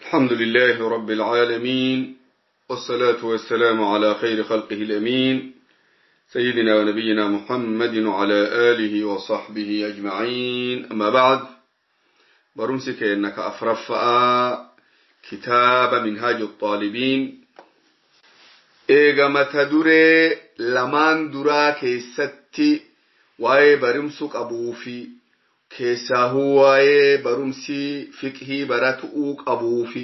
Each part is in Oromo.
الحمد لله رب العالمين، والصلاة والسلام على خير خلقه الأمين، سيدنا ونبينا محمد وعلى آله وصحبه أجمعين. أما بعد، برمسك إنك أفرفأ كتاب منهاج الطالبين. إيغا متدري لمان درا كيستي واي برمسك أبوفي keessaa waa'ee barumsi fiqhii baratu'uu qabuufi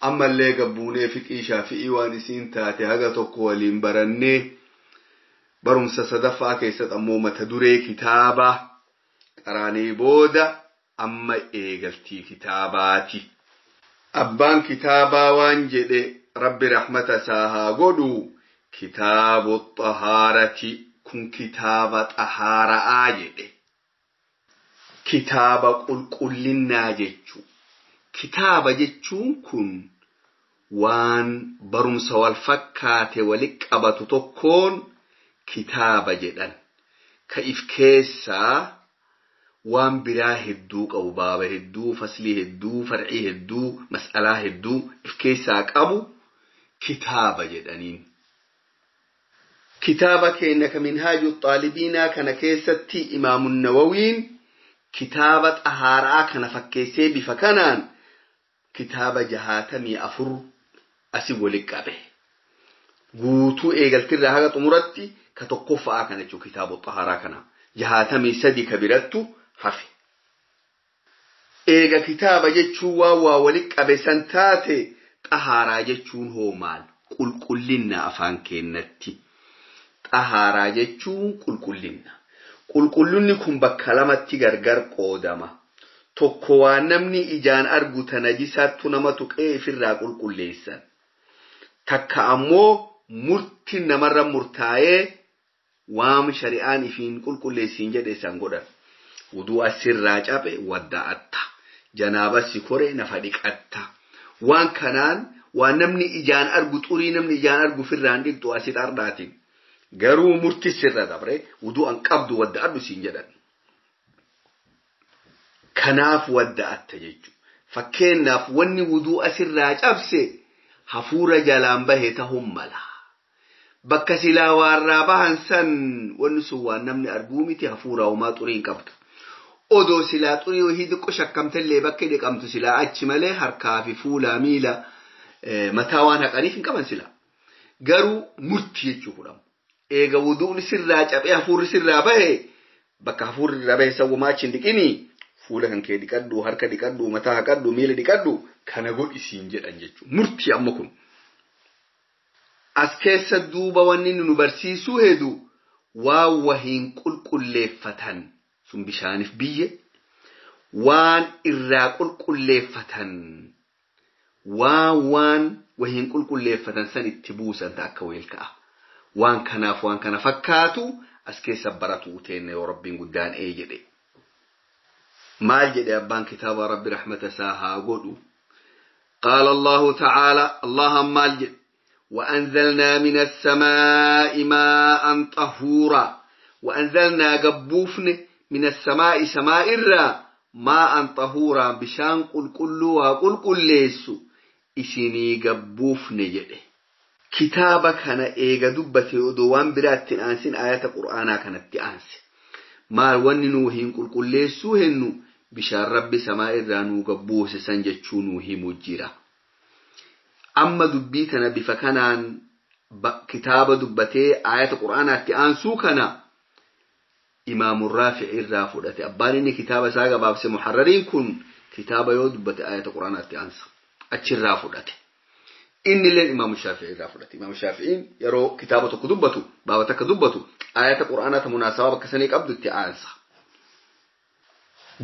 ammallee gabbuunee fiqhii shaafi'ii waan isiin taate haga tokko waliin barannee, barumsa sadaffaa keessatti ammoo mata duree kitaaba qaraanii booda amma eegaltii kitaabaati. Abbaan kitaabaa waan jedhe, Rabbi rahmata isaa haa godhu, kitaabu xahaarati, kun kitaaba xahaara'aa jedhe. Kitaaba qulqullinnaa jechuu. Kitaaba jechuun kun waan barumsa wal fakkaate walitti qabatu tokkoon kitaaba jedhan. Ka if keessaa waan biraa hedduu qabu, baaba hedduu, faslii hedduu, farcii hedduu, mas'alaa hedduu if keessaa qabu kitaaba jedhaniin. Kitaaba keenya ka Minhaaju Xaalibiinaa kana keessatti Imaamun Nawawiin kitaaba xahaaraa kana fakkeessee bifa kanaan kitaaba 64 asii walitti qabe. Guutuu eegaltirraa haga xumuratti ka tokkoffaa kana jechuun kitaaba xahaaraa kana 63 ka birattu hafe. Eega kitaaba jechuun waan waa walitti qabe san taate, xahaaraa jechuun hoo maal? Qulqullinna afaan keenyatti. Xahaaraa jechuun qulqullinna. Qulqullinni kun bakka lamatti gargar qoodama. Tokko waan namni ijaan argu ta najisaattu nama tuqee ifirraa qulqulleessan. Takka ammoo murti namarra murtaa'ee waan shari'aan ifiin qulqulleessiin jedhe isaan godhan. Wuduu asirraa cabe wadda'atta. Janaaba si kore nafa dhiqatta. Waan kanaan waan namni ijaan argu, xurii namni ijaan argu firraan dhiqxu asit ardaatiin. Garuu murti sirra dabre wuduu an qabdu wadda'adhu siin jedhan. Kanaaf wadda'atta jechuudha. Fakkeenyaaf, wanni wuduu asirraa cabse hafuura jalaan bahe ta'uu mala. Bakka silaa waarraa bahan san wanni sun waan namni arguu miti, hafuura homaa xurii hin qabdu. Odoo silaa xurii wahii xiqqoo shakkamtellee bakka dhiqamtu silaa achi malee harkaa fi fuulaa miila mataa waan haqaniif hin qaban silaa. Garuu murtii jechuu kudhamu. Eega wuduun sirraa cabee hafuurri sirraa bahe, bakka hafuurri irraa bahe sawwamaa achi hin dhiqinii, fuula kan kee dhiqadhu, harka dhiqadhu, mataa haqadhu, miila dhiqadhu, kana godhisiin jedhan jechuudha. Murtii amma kun. As keessa duuba wanni nu barsiisuu hedu waan wahiin qulqulleeffatan sun bishaaniif biyye, waan irraa qulqulleeffatan waan wahiin qulqulleeffatan san itti buusan ta'a akka weelka'a. Waan kanaaf waan kana fakkaatu as keessa baratu teenne yoo Rabbiin guddaan ee jedhe. Maal jedhe abbaan kitaaba, Rabbi rahmata isaa haa godhu? قال الله تعالى، الله maal jedhe? وأنزلنا من السماء ماء طهورا. وأنزلنا gabbuufne، من السماء سماء irraa، ماء طهورا bishaan qulqulluu waa qulqulleessu isinii gabbuufne jedhe. Kitaaba kana eega dubbate odoo waan biraatti hin aansin ayata qur'aanaa kanatti aanse. Maal wanni nuu hin qulqulleessuu hennu? Bishaan Rabbi samaa irraa nuu gabbuuse san jechuu nuu himu jira. Amma dubbii tana bifa kanaan kitaaba dubbatee ayata qur'aanaatti aansuu kana Imaamu Raafi'i irraa fudhate. Abbaan inni kitaaba isaa gabaabse Muharrariin kun kitaaba yoo dubbate ayata qur'aanaatti aansa. Achirraa fudhate. Inni illee Imaamu Shaafi'ii irraa fudhate. Imaamu Shaafi'iin yeroo kitaaba tokko dubbatu, baaba takka dubbatu, ayata qur'aanaa ta munaasabaa bakka sanii qabdu itti aansa.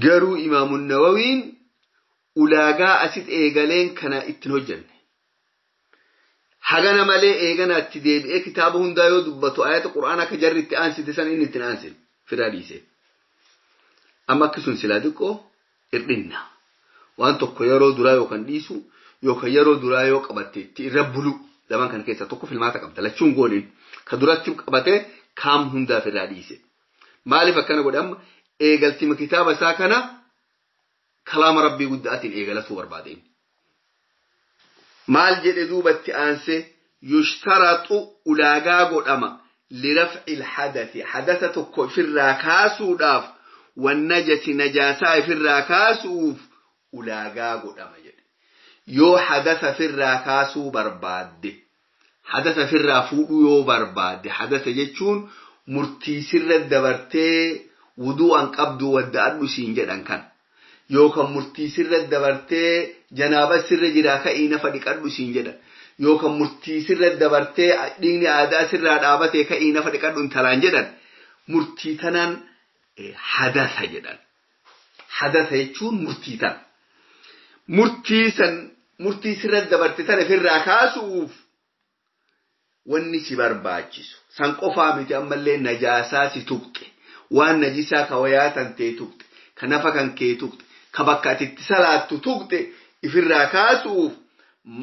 Garuu Imaamu Nawawiin ulaagaa asit eegaleen kana ittiin hojjenne. Hagana malee eegana itti deebi'ee kitaaba hundaa yoo dubbatu ayata qur'aanaa akka jarri itti aansite san inni ittiin aansine firaa dhiise. Amma akki sun silaa xiqqoo hirdhinna. Waan tokko yeroo duraa yookaan dhiisu yookaan yeroo duraa yoo qabatte itti irra bulu, lamaan kana keessaa tokko filmaata qabda, lachuun gooliin ka duratti qabatee kaam hundaaf irraa dhiise. Maaliif akkana godhe? Amma eegaltima kitaaba isaa kana kalaama Rabbii guddaatiin eegalatuu barbaadeen. Maal jedhe duubatti aansee yushtaratu ulaagaa godhama liraf'i lhadathi hadasa tokko ifirraa kaasuudhaaf wannajasi najaasaa ifirraa kaasuuf ulaagaa godhama jedhe. Yoo hadasa firraa kaasuu barbaadde, hadasa firraa fuudhuu yoo barbaadde, hadasa jechuun murtii sirra dabartee wudu'an qabdu wadda'adhu siin jedhan kan. Yookaan murtii sirra dabartee janaaba sirra jiraa ka'ii nafa dhiqadhu siin jedhan. Yookaan murtii sirra dabartee dhiigni aadaa sirraa dhaabatee ka'ii nafa dhiqadhu intalaan jedhan. Murtii tanaan hadasa jedhan. Hadasa jechuun murtii tana. Murtii san murtii sirra dabarte tana ofirraa kaasuuf wanni si barbaachisu. San qofaa miti ammallee najaasaa si tuqxe. Waan najisaa ka wayaa tan tee tuqxe. Ka nafa kan kee tuqxe. Ka bakka ati itti salaattu tuqxe ifirraa kaasuuf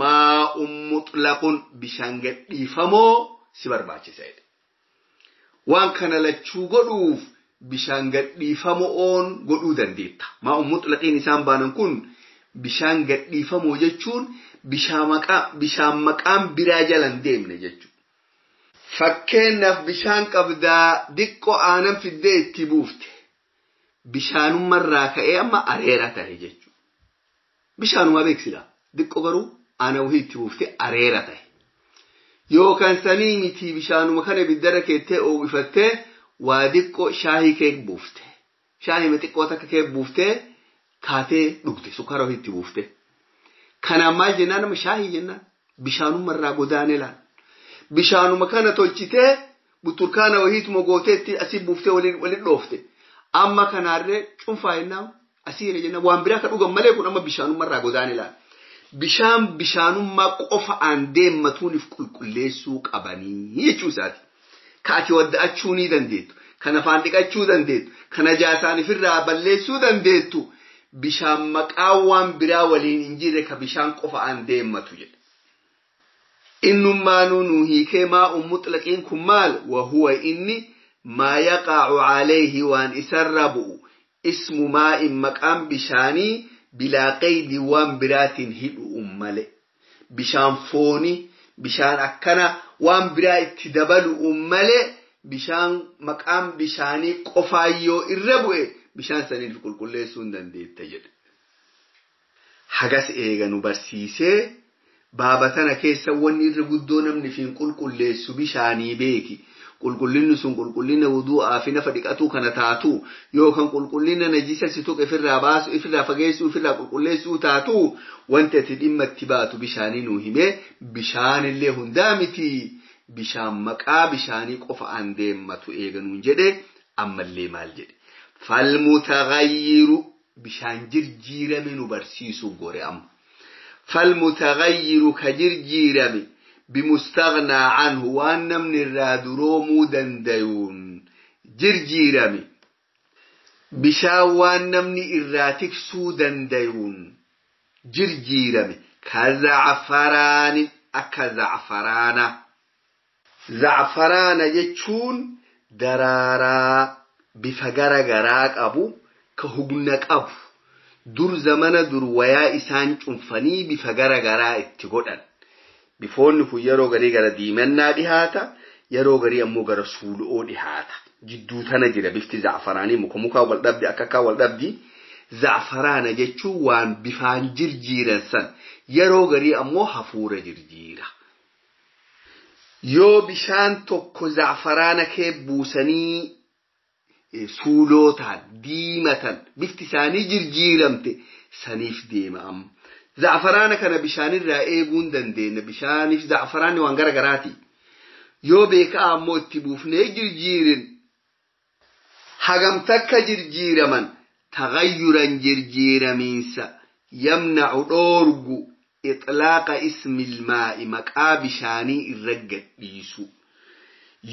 maa'un mutlaqun bishaan gadhiifamoo si barbaachisa jedhe. Waan kana lachuu godhuuf bishaan gadhiifamoon godhuu dandeetta. Maa'un mutlaqiin isaan baanan kun bishaan gadhiifamoo jechuun bishaan maqaan biraa jalan deemne jechuudha. Fakkeenyaaf bishaan qabdaa diqqoo aanan fiddee itti buufte. Bishaanumarraa ka'ee amma areera ta'e jechuudha. Bishaanuma beeksisa. Diqqoo garuu aanan wahii itti buuftee areera ta'e. Yookaan sanii miti bishaanuma kana ibiddarra keettee oowifattee waa diqqoo shaahii kee buufte. Shaahii xiqqoo takka kee buuftee kaatee dhugde sukkaara wahii itti buufte. Kanaan maal jennaan nama shaahii jennaan bishaanumarraa godaanee laala. Bishaanuma kana tolchitee buturkaana wahiituma gooteetti asii buuftee waliin dhoofte. Amma kanaarree cuunfaa jennaan asiira jennaan waan biraa ka dhugan malee kun amma bishaanumarraa godaanee laala. Bishaan bishaanummaa qofa aan deemmatuuniif qulqulleessuu qabanii jechuu isaati. Ka ati wadda'achuu ni dandeettu, kan afaan dhiqachuu dandeettu, kan najaasaan ifirraa balleessuu dandeettu, bishaan maqaa waan biraa waliin hin jirre ka bishaan qofa aan deemmatu jedha. Innummaanuu nu hiikee maa'un mutlaqiin kun maal? Wahuwa inni maa yaqaa'u calayhi waan isarra bu'u ismu maa'in maqaan bishaanii bilaa qeydii waan biraatiin hidhu malee. Bishaan foonii, bishaan akkana waan biraa itti dabalu malee bishaan maqaan bishaanii qofaayyoo irra bu'e bishaan saniif qulqulleessuu hin dandeetta jedhe. Hagas eega nu barsiisee baaba tana keessa wanni irra guddoo namni fi qulqulleessu bishaanii beeki. Qulqullinni sun qulqullina wudu'aa fi nafa dhiqatuu kana taatu yookaan qulqullina najisa si tuqe ifirraa baasu ifirraa fageessuu ifirraa qulqulleessuu taatu wanti ati dhimma itti baatu bishaanii nuu himee bishaanillee hundaa miti bishaan maqaa bishaanii qofa aan deemmatu eeganuun jedhe ammallee maal jedhe. Falmutagayyiru bishaan jirjiirame nu barsiisuu gore amma. Falmutagayyiru ka jirjiirame bimustaghnaa anhu waan namni irraa duroomuu dandayuun jirjiirame bishaan waan namni irraa tiksuu dandayuun jirjiirame ka zacfaraani akka zacfaraana. Zacfaraana jechuun daraaraa bifa gara garaa qabu ka hugna qabu dur zamana dur wayaa isaan cunfanii bifa gara garaa itti godhan. Bifoonni kun yeroo garii gara diimannaa dhihaata, yeroo garii ammoo gara suulu'oo dhihaata. Jidduu tana jira bifti zacfaraanii muka mukaa wal dhabdi akka akkaa wal dhabdi. Zacfaraana jechuun waan bifaan jirjiiran san yeroo garii ammoo hafuura jirjiira. Yoo bishaan tokko zacfaraana kee buusanii suuloo ta'an diimatan bifti isaanii jirjiiramte saniif deema amma. Zacfaraana kana bishaanirraa eeguu hin dandeenya. Bishaaniif zacfaraanni waan gara garaati. Yoo beekaa ammoo itti buufnee jirjiirin hagam takka jirjiiraman tagayyuran jirjiiramiinsa yamna'u dhoorgu itlaaqa ismil maa'i maqaa bishaanii irra gadhiisu.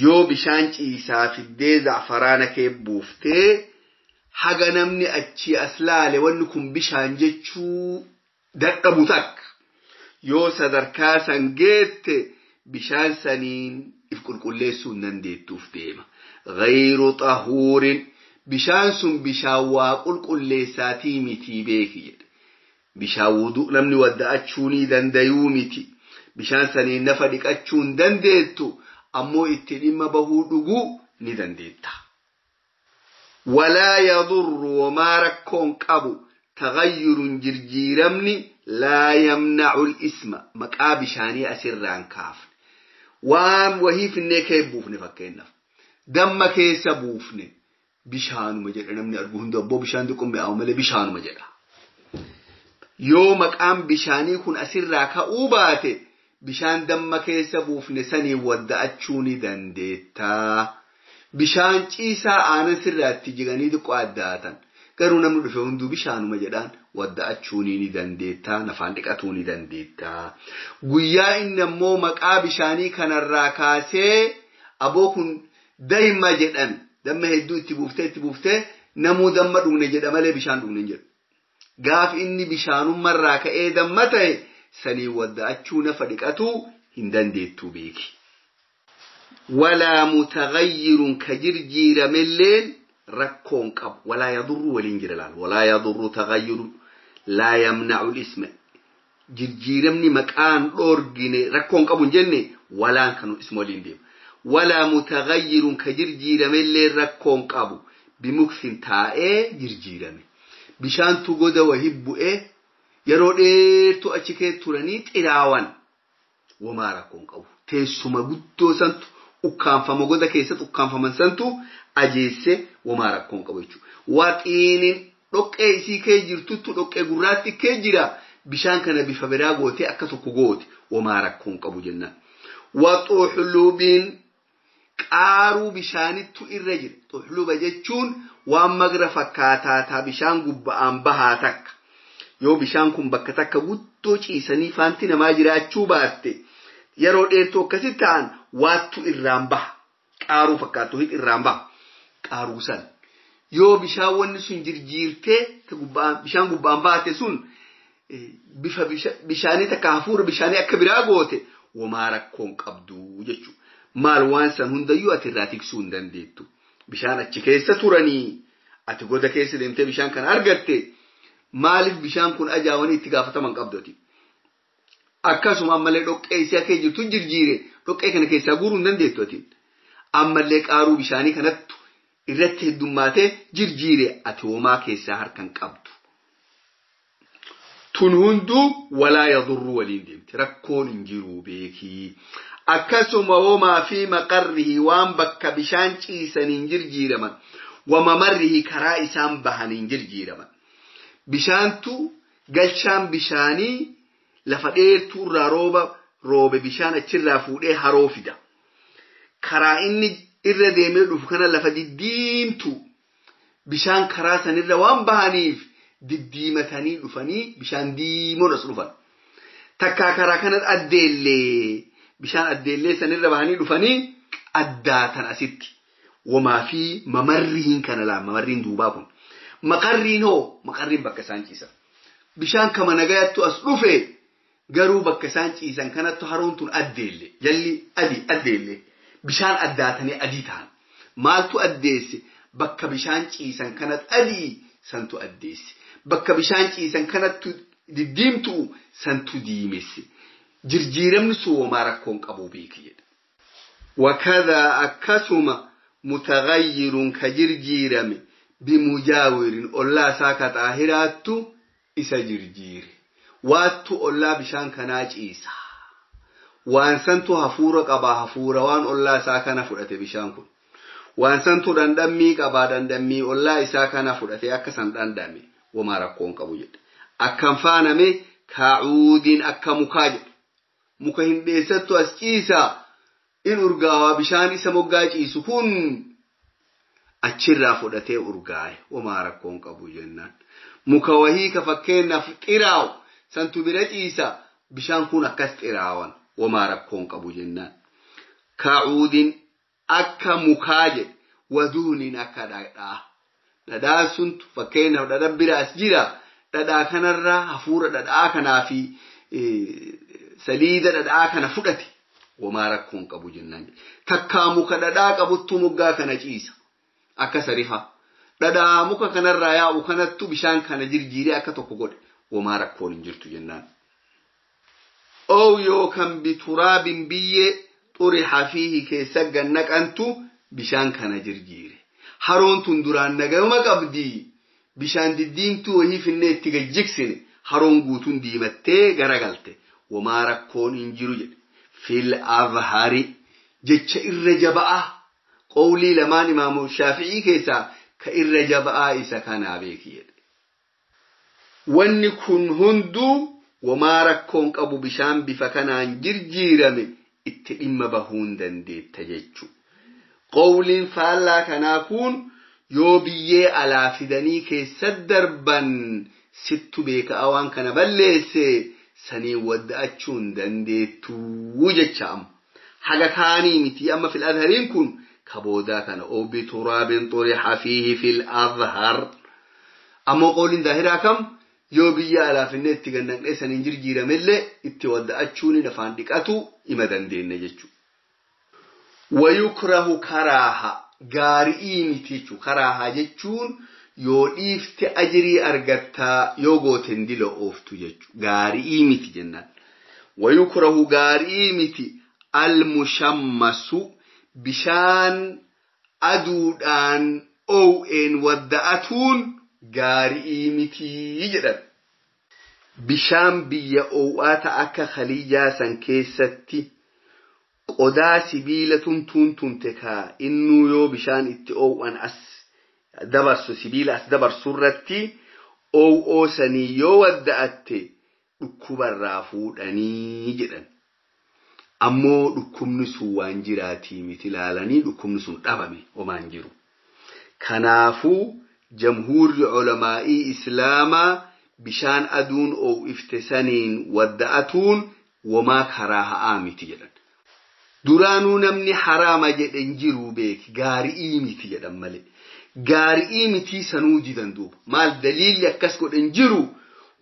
Yoo bishaan ciisaa fiddee zacfaraana kee buuftee haga namni achii as laale wanni kun bishaan jechuu dadhabu takka yoo sadarkaa san geette bishaan saniin if qulqulleessuu hin dandeettuuf deema. Gayru xahuurin bishaan sun bishaan waa qulqulleessaatii mitii beeki jedhe. Bishaan wuduu namni wadda'achuu ni dandayuu miti. Bishaan saniin nafa dhiqachuu hin dandeettu. Ammoo itti dhimma bahuu dhuguu ni dandeetta. Walaa yadurru wamaa rakkoon qabu taghayyurun jirjiiramni laa yamna'u isma maqaa bishaanii asirraan kaafne. Waan wahii finnee kee buufne fakkeenyaaf. Damma keessa buufne bishaanuma jedha namni argu hundi abboo bishaan xiqqoo mi'aawu malee bishaanuma jedha. Yoo maqaan bishaanii kun asirraa ka'uu baate bishaan damma keessa buufne sanii wadda'achuu ni dandeettaa. Bishaan ciisaa aanan sirraatti jiganii xiqqoo addaatan. Garuu namni dhufe hunduu bishaanuma jedhaan wadda'achuu ni dandeettaa, nafaan dhiqatuu ni dandeettaa. Guyyaa inni ammoo maqaa bishaanii kanarraa kaasee aboo kun damma jedhan damma hedduu itti buuftee namuu damma dhugne jedha malee bishaan dhugne hin jedhu. Gaaf inni bishaanummarraa ka'ee damma ta'e sanii wadda'achuu nafa dhiqatuu hin dandeettuu beeki. Walaa mutaghayyirun ka jirjiiramelleen rakkoon qabu. Walaa yadurru waliin jira laal. Walaa yadurru taghayyirun laa yamna'u isma. Jirjiiramni maqaan dhoorgine rakkoon qabu hin jenne walaan kanu isma waliin deema. Walaa mutaghayyirun ka jirjiiramelleen rakkoon qabu. Bimuksin taa'ee jirjiirame. Bishaantu goda wahii bu'ee yeroo dheertuu achi kee turanii xiraawan wamaa rakkoon qabu. Teessuma guddoo santu ukkaanfama goda keessatti ukkaanfaman santu ajeesse wamaa rakkoon qabu jechuudha. Waxiinin dhoqqee isii kee jirtuttu dhoqqee gurraatti kee jira bishaan kana bifa biraa gootee akka tokko goote wamaa rakkoon qabu jennaan. Waxuxlubiin qaaruu bishaanittu irra jira. Xuxluba jechuun waan magra fakkaataa taa bishaan gubba'aan bahaa takka. Yoo bishaan kun bakka takka guddoo ciisanii faanti namaa jiraachuu baatte yeroo dheertuu akkasi ta'an waattu irraan baha. Qaaruu fakkaattu hidhi irraan baha. Qaaruu san. Yoo bishaan wanni sun jirjiirtee bishaan gubba'aan baate sun bifa bishaanii takka hafuura bishaanii akka biraa goote wamaa rakkoon qabdu jechuudha. Maal waan san hundayyuu ati irraa tiksuu hin dandeettu. Bishaan achi keessa turanii ati goda keessa deemtee bishaan kana argatte maaliif bishaan kun ajaa'anii itti gaafataman qabdoti. Akkasuma ammallee dhoqqee isii akka jirtu jirjiire dhoqqee kana keessaa guuruu hin dandeettu ati. Ammallee qaaruu bishaanii kanattu irratti heddummaatee jirjiire ati homaa keessaa harka hin qabdu. Tun hunduu walaa yadurru waliin deemti rakkoon hin jiru beekii. Akkasuma homaa fi maqarrihi waan bakka bishaan ciisaniin jirjiiraman wamamarrihi karaa isaan bahaniin jirjiiraman. Bishaantu galchaan bishaanii lafa dheertuu irraa rooba roobe bishaan achirraa fuudhee haroo fida. Karaa inni irra deemee dhufu kana lafa diddiimtu bishaan karaa sanirra waan bahaniif diddiimatanii dhufanii bishaan diimoon as dhufan. Takkaa karaa kana addeellee bishaan addeellee sanirra bahanii dhufanii addaatan asitti. Wamaa fi mamarriin kana laa mamarriin duubaa kun. Maqarriin hoo maqarriin bakka isaan ciisan. Bishaan kama nagayattu as dhufe garuu bakka isaan ciisan kanattu haroon tun addeelle jalli adii addeelle bishaan addaatanii adii ta'an. Maaltu addeesse bakka bishaan ciisan kanatti adii santu addeesse. Bakka bishaan ciisan kanattu diddiimtu santu diimesse. Jirjiiramni sun homaa rakkoon qabu beeki jedha. Wakadaa akkasuma mutaghayyirun ka jirjiirame bimujaawirin ollaa isaa ka xaahiraattu isa jirjiire. Waattu ollaa bishaan kanaa ciisa. Waan santu hafuura qabaa hafuura waan ollaa isaa kana fudhate bishaan kun. Waan santu dhandhammii qabaa dhandhammii ollaa isaa kana fudhate akka san dhandhame wamaa rakkoon qabu jedha. Akkam faaname kaacuudiin akka mukaa jedha. Muka hin dheessattu as ciisa in urgaawaa bishaan isa moggaa ciisu kun achirraa fudhatee urgaaye wamaa rakkoon qabu jennaan. Muka wahii ka fakkeenyaaf xiraawu santu bira ciisa bishaan kun akkas xiraawan wamaa rakkoon qabu jennaan. Kaacuudiin akka mukaa jedhe waduuniin akka dhadhaa. Dhadhaan sun fakkeenyaaf dhadhaan bira as jira dhadhaa kanarraa hafuura dhadhaa kanaa fi saliida dhadhaa kana fudhate wamaa rakkoon qabu jennaan. Takkaa muka dhadhaa qabuttu moggaa kana ciisa. Akka sarifa. Dhadhaa muka kanarraa yaa'u kanattu bishaan kana jirjiiree akka tokko godhe Womaa rakkoon hin jirtu jennaan. Ow yookaan bituraabin biyyee xurixa fiihi keessa gannaqantu bishaan kana jirjiire. Haroon tun duraan nagayuma qabdii bishaan diddiimtuu wahii finnee itti gajjigsine haroon guutuun diimattee garagalte. Womaa rakkoon hin jiru jedhe. Fil azhari jecha irra jaba'a. Qowlii lamaan imaamu Shaafi'ii keessaa ka irra jaba'aa isa kanaa beeki jedhe. Wanni kun hunduu womaa rakkoon qabu bishaan bifa kanaan jirjiirame itti dhimma bahuun dandeetta jechuudha. Qowliin faallaa kanaa kun yoo biyyee alaa fidanii keessa darban sittu beeka'a waan kana balleesse saniin wadda'achuu hin dandeettuu jecha amma. Haga kaanii miti amma fil azhariin kun kaboodaa kana oo bituraabin xurixa fiihi fil azhar. Ammoo qowliin zaahiraa kam yoo biyya alaa finnee itti gannaqnee saniin jirjiiramellee itti wadda'achuun afaan dhiqatu ima dandeenya jechuudha. Wayukrahu karaaha gaarii miti jechuudha. Karaaha jechuun yoo dhiifte ajirii argattaa yoo gooten dila ooftu jechuudha. Gaarii miti jennaan. Wayukrahu gaarii miti almushammasu bishaan aduudhaan oo'een wadda'atuun gaarii miti jedhan. Bishaan biyya oo'aa ta'a akka khaliijaa san keessatti qodaa sibiila tumtuun tumte kaa innuu yoo bishaan itti oo'an as dabarsu sibiila as dabarsu irratti oo'oo sanii yoo wadda'atte dhukkubarraa fuudhanii jedhan. Ammoo dhukkubni sun waan jiraatii miti ilaalanii dhukkubni sun dhabame homaan jiru. Kanaafuu jamhuurri ulamaa'ii islaamaa bishaan aduun oo'ifte saniin wadda'atuun womaa karaa ha'aa miti jedhan. Duraanuu namni haraama jedhen jiru beeki gaarii miti jedhan malee. Gaarii mitii sanuu didan duuba. Maal daliilli akkas godhen jiru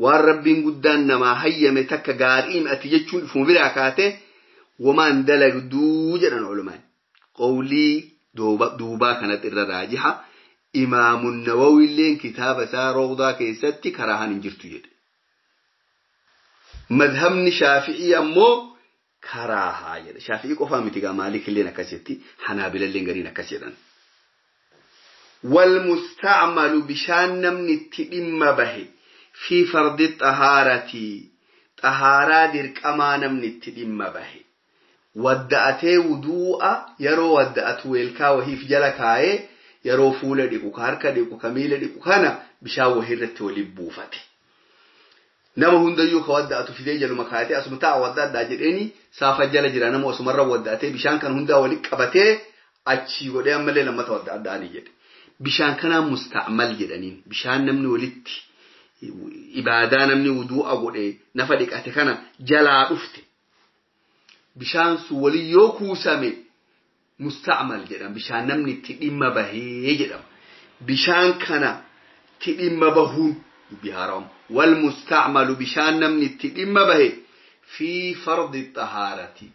waan rabbiin guddaan namaa hayyame takka gaarii ati jechuun ifuma biraa kaate womaan dalagduu jedhan ulamaan. Qowlii duubaa kanatti irra raajiha. Imaamu Nawawilleen kitaaba isaa Rawdaa keessatti karaahan hin jirtu jedhe. Madhabni Shaafi'ii ammoo karaahaa jedhe. Shaafi'ii qofaa miti gaa Maalikilleen akkas jetti, Hanaabilalleen gariin akkas jedhan. Wal mustacmalu bishaan namni itti dhimma bahe fi fardi xahaaratii xahaaraa dirqamaa namni itti dhimma bahe. Wadda'atee wuduu'a yeroo wadda'atu weelkaa wahiif jala kaayee yeroo fuula dhiqu ka harka dhiqu ka miila dhiqu kana bishaan wahii irratti waliin buufate. Nama hundayyuu ka wadda'atu fidee jaluma kaayatee asuma ta'a wadda'adhaa jedheeni saafa jala jira nama asumarra wadda'atee bishaan kan hundaa waliin qabatee achii godhee ammallee lammata wadda'adhaanii jedhe. Bishaan kanaa musta'mal jedhaniin bishaan namni walitti ibaadaa namni wuduu'a godhee nafa dhiqate kana jalaa dhufte. Bishaan sun waliin yoo kuusame musta'mal jedhama. Bishaan namni itti dhimma bahee jedhama. Bishaan kana itti dhimma bahuun dubbii haaramu. Wal musta'malu bishaan namni itti dhimma bahe fi fardi xahaarati.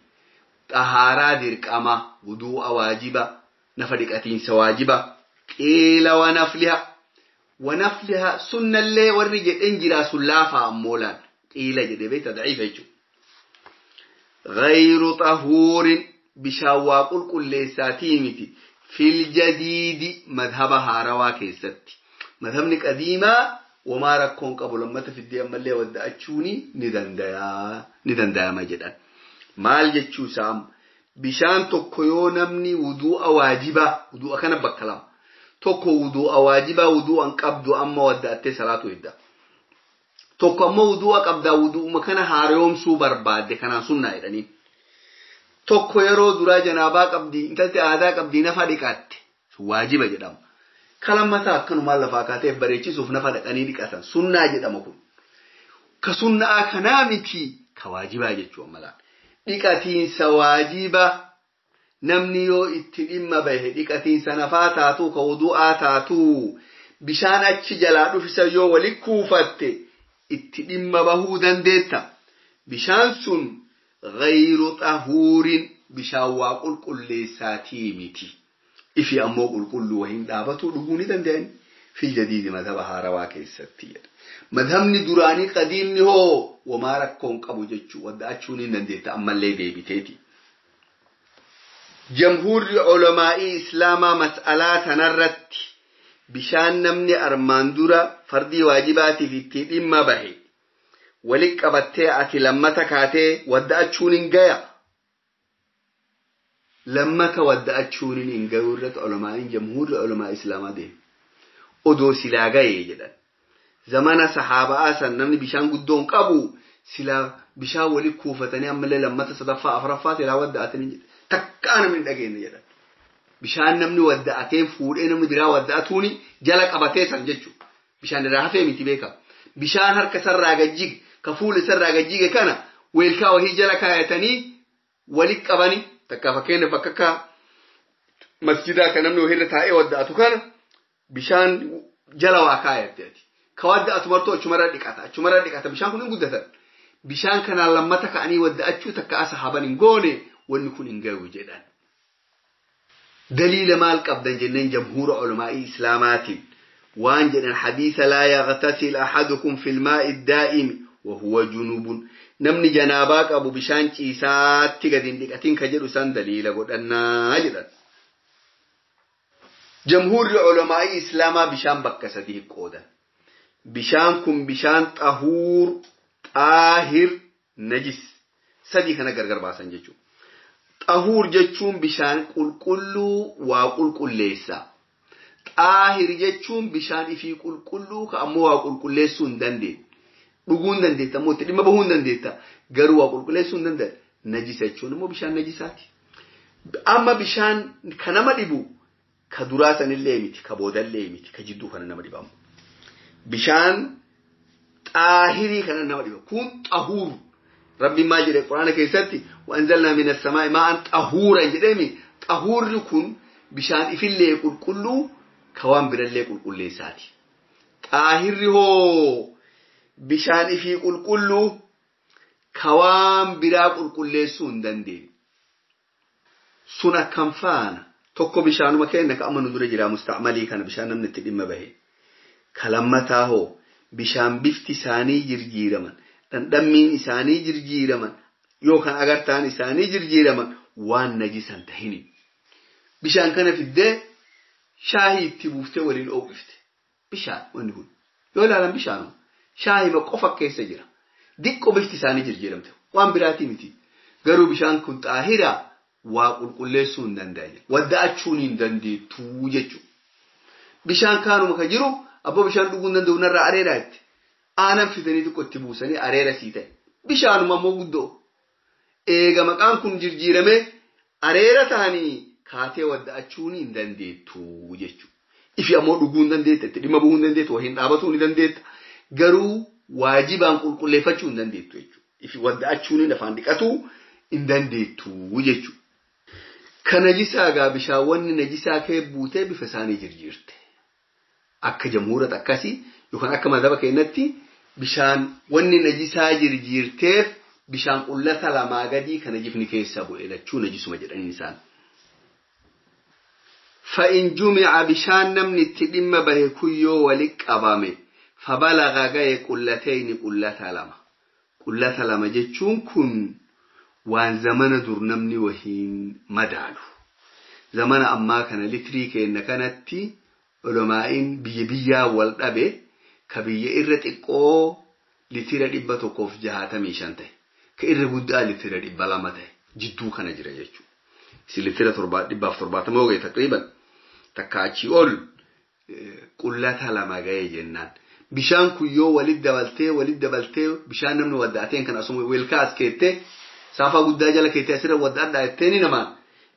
Xahaaraa dirqama, wuduu'a waajiba, nafa dhiqatiinsa waajiba, qiila wa nafliha. Wa nafliha sunnallee warri jedhen jiraa sun laafaa ammoo laal. Qiila jedhe beekta daciifa jechuudha. Ghayru xahuurin bishaan waa qulqulleessaatii miti fil jadiidi madhaba haarawaa keessatti. Madhabni qadiimaa womaa rakkoon qabu lammata fiddee ammallee wadda'achuuni ni danda'ama jedhan. Maal jechuu isaa bishaan tokko yoo namni wuduu'a waajibaa wuduu'a kana bakka lama tokko wuduu'a waajibaa wuduu'an qabdu amma wadda'attee salaatu hidda. Tokko ammoo wuduu'a qabdaa wuduu'uma kana haaromsuu barbaadde kanaan sunnaa jedhanii. Tokko yeroo duraa janaabaa qabdi intalti aadaa qabdi nafa dhiqatte waajiba jedhama. Kalammataa akkanumaan lafaa kaateef bareechisuuf nafa dhaqanii dhiqatan sunnaa jedhama kun. Ka sunnaa kanaa miti ka waajibaa jechuun malaan. Dhiqatiinsa waajiba namni yoo itti dhimma bahe dhiqatiinsa nafaa taatu ka wudu'aa taatu bishaan achi jalaa dhufisa yoo wali kuufatte itti dhimma bahuu dandeetta. Bishaan sun ghayru xahuurin bishaan waa qulqulleessaatii miti. Ifi ammoo qulqulluu wahiin dhaabatu dhuguu ni danda'ani. Fil jadiidi madhaba haarawaa keessatti jedha. Madhabni duraanii qadiimni hoo wamaa rakkoon qabu jechuu wadda'achuun hin dandeetta ammallee deebiteeti. Jamhuurri ulamaa'ii islaamaa mas'alaa tanarratti bishaan namni armaan dura fardii waajibaatiif itti dhimma bahe walitti qabattee ati lammata kaatee wadda'achuun hin gaya. Lammata wadda'achuun hin gayu irratti ulamaa'iin jamhuurri ulamaa islaamaa deemu. Odoo silaa gayee jedhan. Zamana sahaaba'aa san namni bishaan guddoon qabu silaa bishaan walitti kuufatanii ammallee lammata sadaffaa afuraffaa silaa wadda'atanii jedhan. Takkaa namni hin dhageenye jedhan. Bishaan namni wadda'atee fuudhee namni biraa wadda'atuuni jala qabatee san jechuudha. Bishaan irraa hafee miti beeka. Bishaan harka sarraa gajjige ka fuula sarraa gajjige kana weelkaa wahii jala kaayatanii walitti qabanii takka fakkeenyaaf bakka akka masjidaa kan namni wahiirra taa'ee wadda'atu kana bishaan jala waa kaayatte ati. Ka wadda'atu martuu achumarra dhiqata achumarra dhiqata bishaan kun hin guddatan. Bishaan kanaan lammata ka'anii wadda'achuu takka asa haban hin goone wanni kun hin gayu jedhan. Daliila maal qabdan jenneen jamhuura ulamaa'ii islaamaatiin waan jedhan hadiisa laa yaghtasil ahadukum fil maa'i daa'imi wa huwa junubun namni janaabaa qabu bishaan ciisaatti gadi hin dhiqatin ka jedhu san daliila godhannaa jedhan. Jamhuurri ulamaa'ii islaamaa bishaan bakka sadii qoodan. Bishaan kun bishaan xahuur, xaahir, najis sadii kana gargar baasan jechuudha. Xahuur jechuun bishaan qulqulluu waa qulqulleessa. Xaahir jechuun bishaan ifii qulqulluu ka ammoo waa qulqulleessuu hin dandeenye. Dhuguu hin dandeetta ammoo itti dhimma bahuu hin dandeetta. Garuu waa qulqulleessuu hin dandeenye. Najisa jechuun immoo bishaan najisaati. Amma bishaan ka nama dhibu ka duraa sanillee miti, ka boodallee miti, ka jidduu kana nama dhibamu. Bishaan xaahirii kana nama dhiba. Kun xahuur. Rabbiin maal jedhe Quraana keessatti wa'anzalnaa minas samaa'i maa'an xahuuran jedheemi xahuurri kun bishaan ifillee qulqulluu ka waan birallee qulqulleessaati. Xaahirri hoo bishaan ifii qulqulluu ka waan biraa qulqulleessuu hin dandeenye. Sun akkam faana tokko bishaanuma kenna ka amma nu dura jira musta'malii kana bishaan namni itti dhimma bahe. Ka lammataa hoo bishaan bifti isaanii jirjiiraman. Dhandhammiin isaanii jirjiiraman yookaan agartaan isaanii jirjiiraman waan najisan tahini. Bishaan kana fiddee shaahii itti buuftee waliin ooqifte. Bishaan wanni kun yoo ilaalan bishaanuma shaahima qofa keessa jira. Diqqoo bifti isaanii jirjiiramte waan biraatii miti. Garuu bishaan kun xaahiraa waa qulqulleessuu hin danda'an. Wadda'achuun hin dandeettuu jechuudha. Bishaan kaanuma kan jiru abboo bishaan dhuguu hin danda'u narraa areeraa itti. Aanan fidanii xiqqoo itti buusanii areera sii ta'e. Bishaanuma ammoo guddoo. Eega maqaan kun jirjiiramee areera ta'anii kaatee wadda'achuun hin dandeettu jechuudha. Ifi ammoo dhuguu hin dandeetta, itti dhimma bahuu hin dandeettu, wahiin dhaabatuu ni dandeetta. Garuu waajibaan qulqulleeffachuu hin dandeettu jechuudha. Ifi wadda'achuun afaan dhiqatuu hin dandeettu jechuudha. Ka najisaa gaa bishaan wanni najisaa kee buutee bifa isaanii jirjiirte. Akka jamhuura akkasii yookaan akka madaba keenyatti bishaan wanni najisaa jirjiirteef bishaan qullata lamaa gadii ka najifni keessa bu'e lachuu najisuma jedhaniin isaan. Fa'in jumica bishaan namni itti dhimma bahe kuyyoo walitti qabame fabalaga gaye qullatayni qullata lama. Qullata lama jechuun kun waan zamana dur namni wahiin madaalu. Zamana ammaa kana litirii kenna kanatti ulamaa'iin biyya biyyaa wal dhabe ka biyya irra xiqqoo litira 165 ta'e ka irra guddaa litira 200 ta'e jidduu kana jira jechuudha. Isin litira 170 yoo ga'e taqriiban takka achii ol qullata lama ga'e jennaan. Bishaan kun yoo walitti dabaltee bishaan namni wadda'ateen kan asuma weelkaa as keettee saafaa guddaa jala keettee asirra wadda'adhaa jettee ni namaa.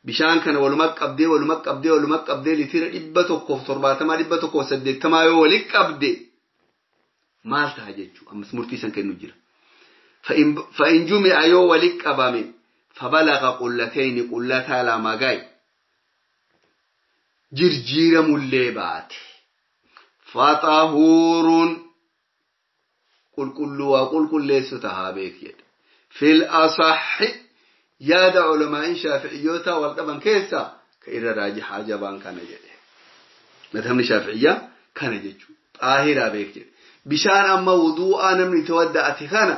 Bishaan kana waluma qabdee litira 170 180 yoo walitti qabde maal ta'a jechuudha. Ammas murtii san kennu jira. Fa'in jumi'a yoo walitti qabame fabalaga qullatayni qullata lama gaye jirjiiramullee baate. Faxahuurun qulqulluu waa qulqulleessu tahaa beek jedhe. Fil asaxi yaada culamaa'in shaafi'iyyoota wal dhaban keessa ka irra raajixaa jabaan kana jedhe. Madhabni shaafi'iyyaa kana jechuudha. Xaahiraa beek jedhe. Bishaan amma wuduu'aa namni itti wadda'ate kana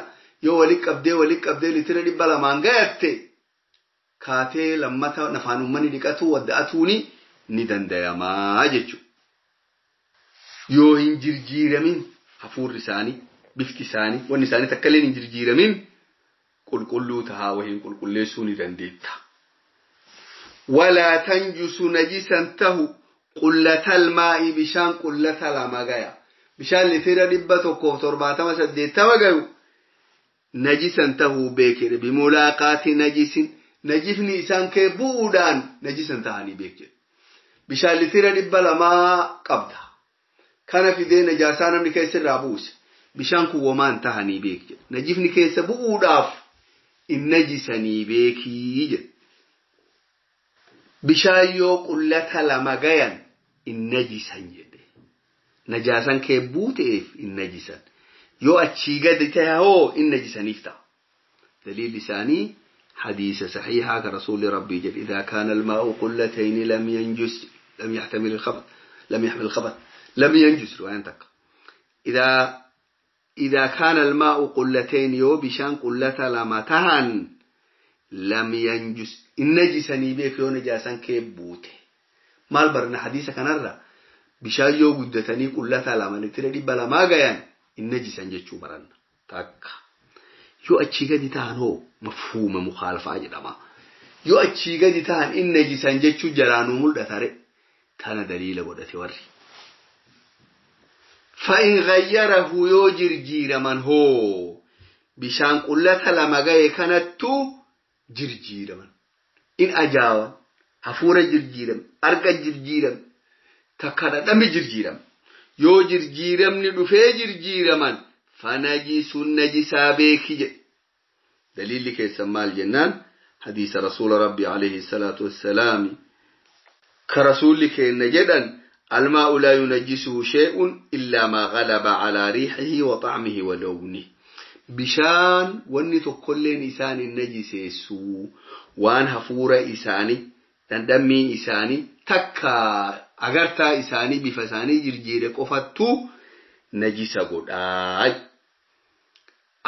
yoo walitti qabdee litira 200 gayatte kaatee lammata nafaan uummanni dhiqatu wadda'atuuni ni dandayamaa jechuudha. Yoo hin jirjiiramin hafuurri isaanii bifti isaanii wanni isaanii takka illee hin jirjiiramin qulqulluu tahaa wahiin qulqulleessuu ni dandeetta. Walaa tanjusu najisan tahu qullatal maa'i bishaan qullata 2 gaya. Bishaan litira 170 gayu najisan tahuu beekee bimulaaqaati najisin najifni isaan kee bu'uudhaan najisan tahanii beekee. Bishaan litira 200 qabda. Kana fidee najaasaa namni keessa irraa buuse. Bishaan kun womaan tahanii beekee. Najifni keessa bu'uudhaaf in najisanii beekii jedhe. Bishaan yoo qullata 2 gayan in najisan jedhe. Najaasan kee buuteef in najisan. Yoo achii gadi ta'e hoo in najisaniif ta'a. Daliilli isaanii hadiisa saxiihaa ka rasuulli rabbii jedhe idaa kaana almaa'u qullatayni lam yanjus lam yaxtamil alkhabath lam yaxmil alkhabath lam yanjus riwaayaan takka. Idaa kaana almaa'u qullatayn yoo bishaan qullata 2 tahan lam yanjus in najisanii beek yoo najaasan kee buute. Maal barna hadiisa kanarra bishaan yoo guddatanii qullata 2 litira 200 gayan in najisan jechuu baranna. Takka. Yoo achii gadi tahan hoo mafhuuma mukaalafaa jedhama. Yoo achii gadi tahan in najisan jechuu jalaanuu mul'ata re. Tana daliila godhate warri. Fa'in ghayyarahu yoo jirjiiraman hoo bishaan qullata 2 gaye kanattu jirjiiraman. In ajaawan hafuura jirjiirame arga jirjiirame takka dhadhami jirjiirame. Yoo jirjiiramni dhufee jirjiiraman fanajisun najisaa beeki jedhe. Daliilli keessan maal jennaan hadiisa rasuula rabbi alayhi salaatu wassalaami ka rasuulli keenna jedhan almaa'u laa yunajjisuhu shay'un illaa maa ghalaba alaa riixihi wa ta'mihi wa lawnihi. Bishaan wanni tokkolleen isaan hin najiseessu waan hafuura isaanii dhandhammii isaanii takka agartaa isaanii bifa isaanii jirjiire qofattu najisa godhaa.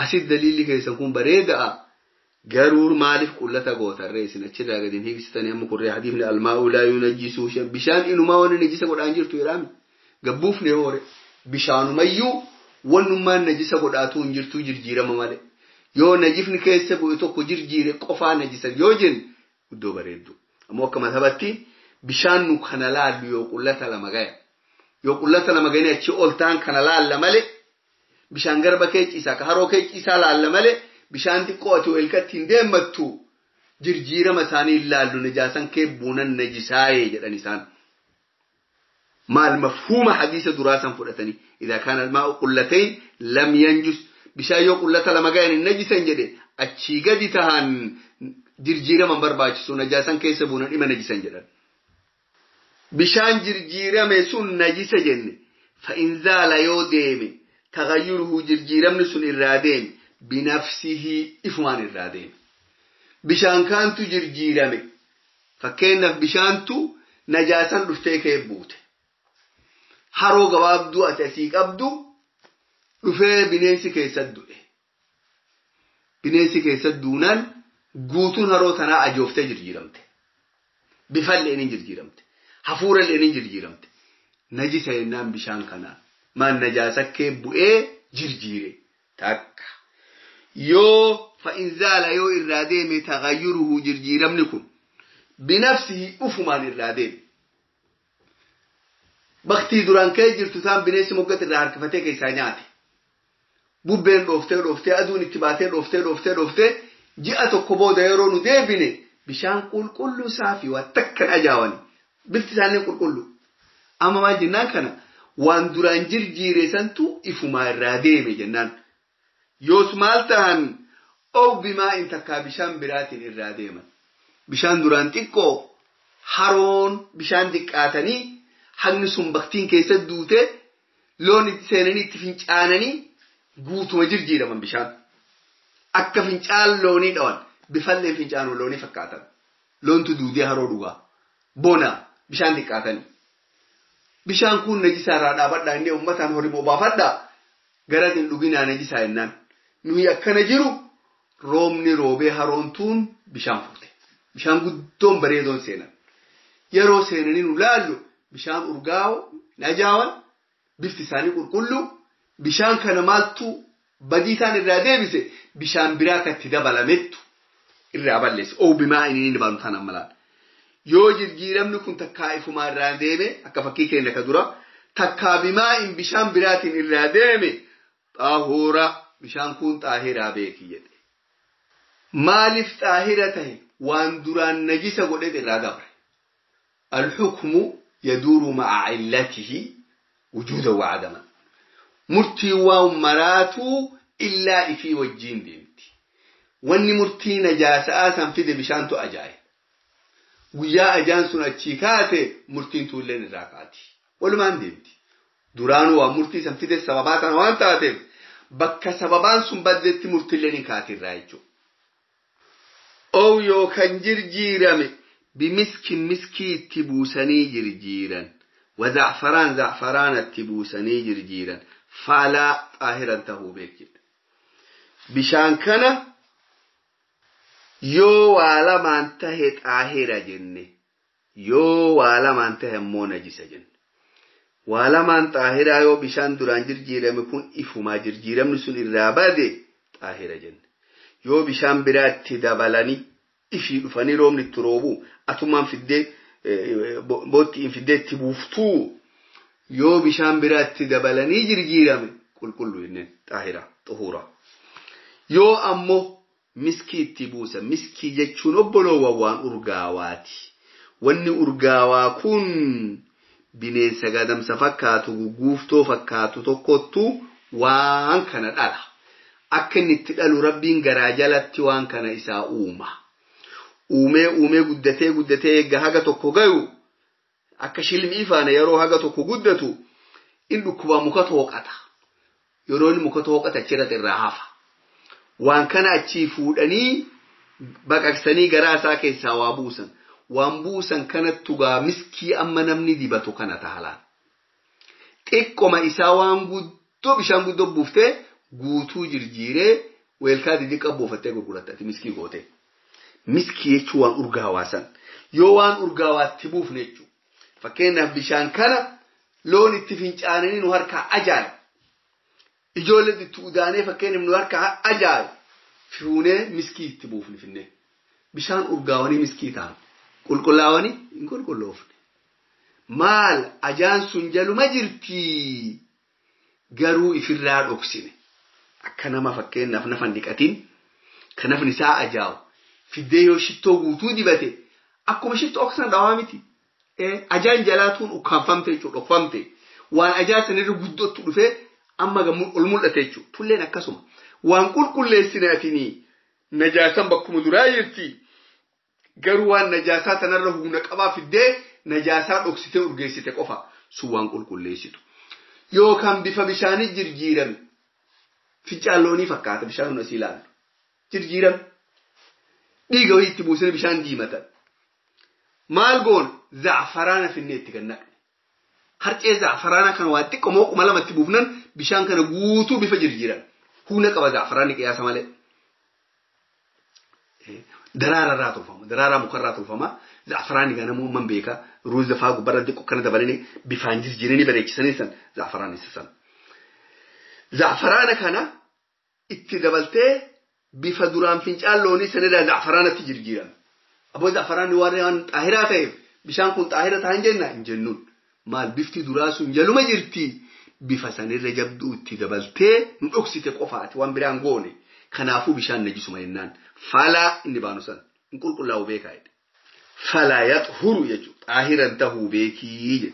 Asit daliilli keessan kun bareedaa garuu maaliif qullata gootarree isin achirraa gadi hin hiiksitanii amma kurree hadiifni almaa'u laa yunajjisuu bishaan inumaa wanni najisa godhaan jirtu jedhaami. Gabbuufne hoore bishaanumayyuu wannummaan najisa godhaatu hin jirtu jirjiirama malee. Yoo najifni keessa bu'e tokko jirjiire qofaa najisa yoo jenne iddoo bareeddu. Ammoo akka mazhabatti bishaan nu kana laallu yoo qullata 2 gaya. Yoo qullata 2 gayanii achi ol ta'an kana laalla malee bishaan garba kee ciisaa ka haroo kee ciisaa laalla malee bishaan xiqqoo ati welkatti hin deemmattu jirjiirama isaanii hin laallu najaasan kee buunan najisaayee jedhan isaan. Maal mafhuuma hadiisa duraa san fudhatanii idaa kaana almaa'u qullatayn lam yanjus bishaan yoo qullata 2 gayan hin najisan jedhe achii gadi tahan jirjiirama barbaachisu najaasan keessa buunan dhima najisan jedhan. Bishaan jirjiirame sun najisa jenne fa'in zaala yoo deeme taghayyuruhu jirjiiramni sun irraa deeme binafsihi ifumaan irraa deeme. Bishaan kaantu jirjiirame fakkeenyaaf bishaantu najaasan dhuftee kee buute. Haroo gabaabduu ati asii qabdu dhufee bineensi keessa du'e. Bineensi keessa duunaan guutuun haroo tanaa ajooftee jirjiiramte. Bifallee ni jirjiiramte. Hafuurallee ni jirjiiramte. Najisa jennaan bishaan kanaan. Maal najaasa kee bu'ee jirjiire. Takka. Yoo fa'in zaala yoo irraa deeme taghayyuruhu jirjiiramni kun binafsihi ufumaan irraa deeme. Baktii duraan kee jirtu taan bineensi moggatti irraa harkifatee keessaa nyaate. Bubbeen dhooftee aduun itti baatee dhooftee ji'a tokko booda yeroo nu deebine bishaan qulqulluu saafii waa takkan ajaa'ani. Bifti isaanii qulqullu. Amma maal jennaan kana waan duraan jirjiire santu ifumaa irraa deeme jennaan. Yoos maal tahan ow bimaa'in takkaa bishaan biraatiin irraa deeman. Bishaan duraan xiqqoo haroon bishaan xiqqaatanii hagni sun baktiin keessa duute loon itti seenanii itti fincaananii guutuma jirjiiraman bishaan. Akka fincaan loonii dhawan bifallee fincaanuu loonii fakkaatan. Loontu duudee haroo dhugaa. Bona bishaan xiqqaatanii. Bishaan kun najisaa irraa dhaabadhaa inni uummataan horii bobaafadhaa. Gara hin dhuginaa najisaa jennaan. Nuyi akkana jiru roobni roobee haroontuun bishaan fuute. Bishaan guddoon bareedoon seenan. Yeroo seenanii nu laallu bishaan urgaa'oo najaawan bifti isaanii qulqulluu bishaan kana maaltu badii isaan irraa deebise bishaan biraa kan itti dabalamettu irraa balleesse. Oobimaa inni inni baanu taanaan malaan. Yoo jijjiiramni kun takkaa ifumaa irraa deeme akka fakkii keenya ka dura takkaa bimaa'in bishaan biraatiin irraa deeme xaahuura bishaan kun xaahiraa beeki jedhe. Maaliif xaahira tahe waan duraan najisa godheet irraa dabre. Alxukmu yaduuru ma'a cillatihi wujuudan wa adaman. Murtii waan maraatuu illaa ifii wajjiin deemti. Wanni murtii najaasa'aa san fide bishaantu ajaa'iba. Guyyaa ajaan sun achii kaate murtiin tuulleen irraa kaati. Walumaan deemti. Duraanuu waan murtii san fide sababaa kana waan taateef bakka sababaan sun baddetti murtiilleen hin kaati irraa jechuudha. Ow yookaan jirjiirame bimiskin miskii itti buusanii jirjiiran. Wazacfaraan zacfaraana itti buusanii jirjiiran. Falaa xaahiran tahuu beekidha. Bishaan kana yoo waa lamaan tahe xaahira jenne yoo waa lamaan tahe ammoo najisa jenne. Waa lamaan xaahiraa yoo bishaan duraan jirjiirame kun ifumaa jirjiiramni sun irraa bade xaahira jenne. Yoo bishaan biraatti dabalanii ifii dhufanii roobni itti roobuu atumaan fiddee boottiin fiddee itti buuftuu yoo bishaan biraatti dabalanii jirjiirame qulqulluu jenneen xaahira xuhuura. Yoo ammoo miskii itti buusa. Miskii jechuun obboloowwan waan urgaawaati. Wanni urgaawaa kun bineensa gadamsa fakkaatu guguuftoo fakkaatu tokkottu waan kana dhala. Akka inni itti dhalu rabbiin garaa jalatti waan kana isaa uuma. Uumee uumee guddatee guddatee eegga haga tokko gayu akka shilmii faana yeroo haga tokko guddatu in dhukkubaa muka tooqata. Yeroo inni muka tooqata achirratti irraa hafa. Waan kana achii fuudhanii baqaqsanii garaa isaa keessaa waa buusan. Waan buusan kanattu gaa miskii amma namni dibatu kana tahalaan. Xiqqoma isaa waan guddoo bishaan guddoo buuftee guutuu jirjiiree weelkaa didiqqa buufattee gurguratte ati miskii goote. Miskii jechuun waan urgaawaa san. Yoo waan urgaawaatti buufne jechuudha. Fakkeenyaaf bishaan kana loon itti fincaananii nu harkaa ajaa'iba. Ijoolleen itti udaanee fakkeenyaaf nu harkaa ajaa'iba. Fuunee miskii itti buufne finnee. Bishaan urgaawanii miskii ta'an. Qulqullaawanii hin qulqulloofne. Maal ajaan sun jaluma jirti garuu ifirraa dhoksine. Akka nama fakkeenyaaf nafa hin dhiqatin kan nafni isaa ajaa'u fiddee yoo shittoo guutuu dibate akkuma shittoo sana dhawaa miti. Ajaan jalaatuun ukkaanfamte jechuudha dhokfamte. Waan ajaa sanirra guddootti dhufee amma ol mul'ate jechuudha. Tulleen akkasuma. Waan qulqulleessinaafini najaasan bakkuma duraa jirti. Garuu waan najaasaa tanarra humna qabaa fiddee najaasaa dhoksitee urgeessite qofa sun waan qulqulleessitu. Yookaan bifa bishaanii jirjiirame. Fincaan loonii fakkaata bishaan sun asii ilaallu. Jirjiirame. Dhiiga wayii itti buusanii bishaan diimatan. Maal goon zaafaraana finnee itti kan naqne. Harcee zaafaraana kana waa xiqqoo mooquma lamatti buufnan bishaan kana guutuu bifa jirjiiran. Humna qaba zaafaraanni qiyaasa malee. Daraara irraa tolfama. Daraaraa mukarraa tolfama. Zaafaraanni ganamuu man beeka. Ruuza fa'aa gubbaarra xiqqoo kana dabalanii bifaan jirjiiranii bareechisanii san zaafaraanni isa san. Zaafaraana kana itti dabaltee bifa duraan fincaan loonii sanirraa zaafaraanatti jirjiirame. Aboo zaafaraanni waan xaahiraa ta'eef bishaan kun xaahira ta'an jenna hin jennuun. Maal bifti duraa sun jaluma jirti bifa sanirra jabduu itti dabaltee nu dhoksite qofaati waan biraan goone. Kanaafuu bishaan najisuma jennaan. Falaa inni baanu san hin qulqullaa'u beekaa jedhe. Falaa yaxhuru jechuudha. Xaahiran tahuu beekii jedhe.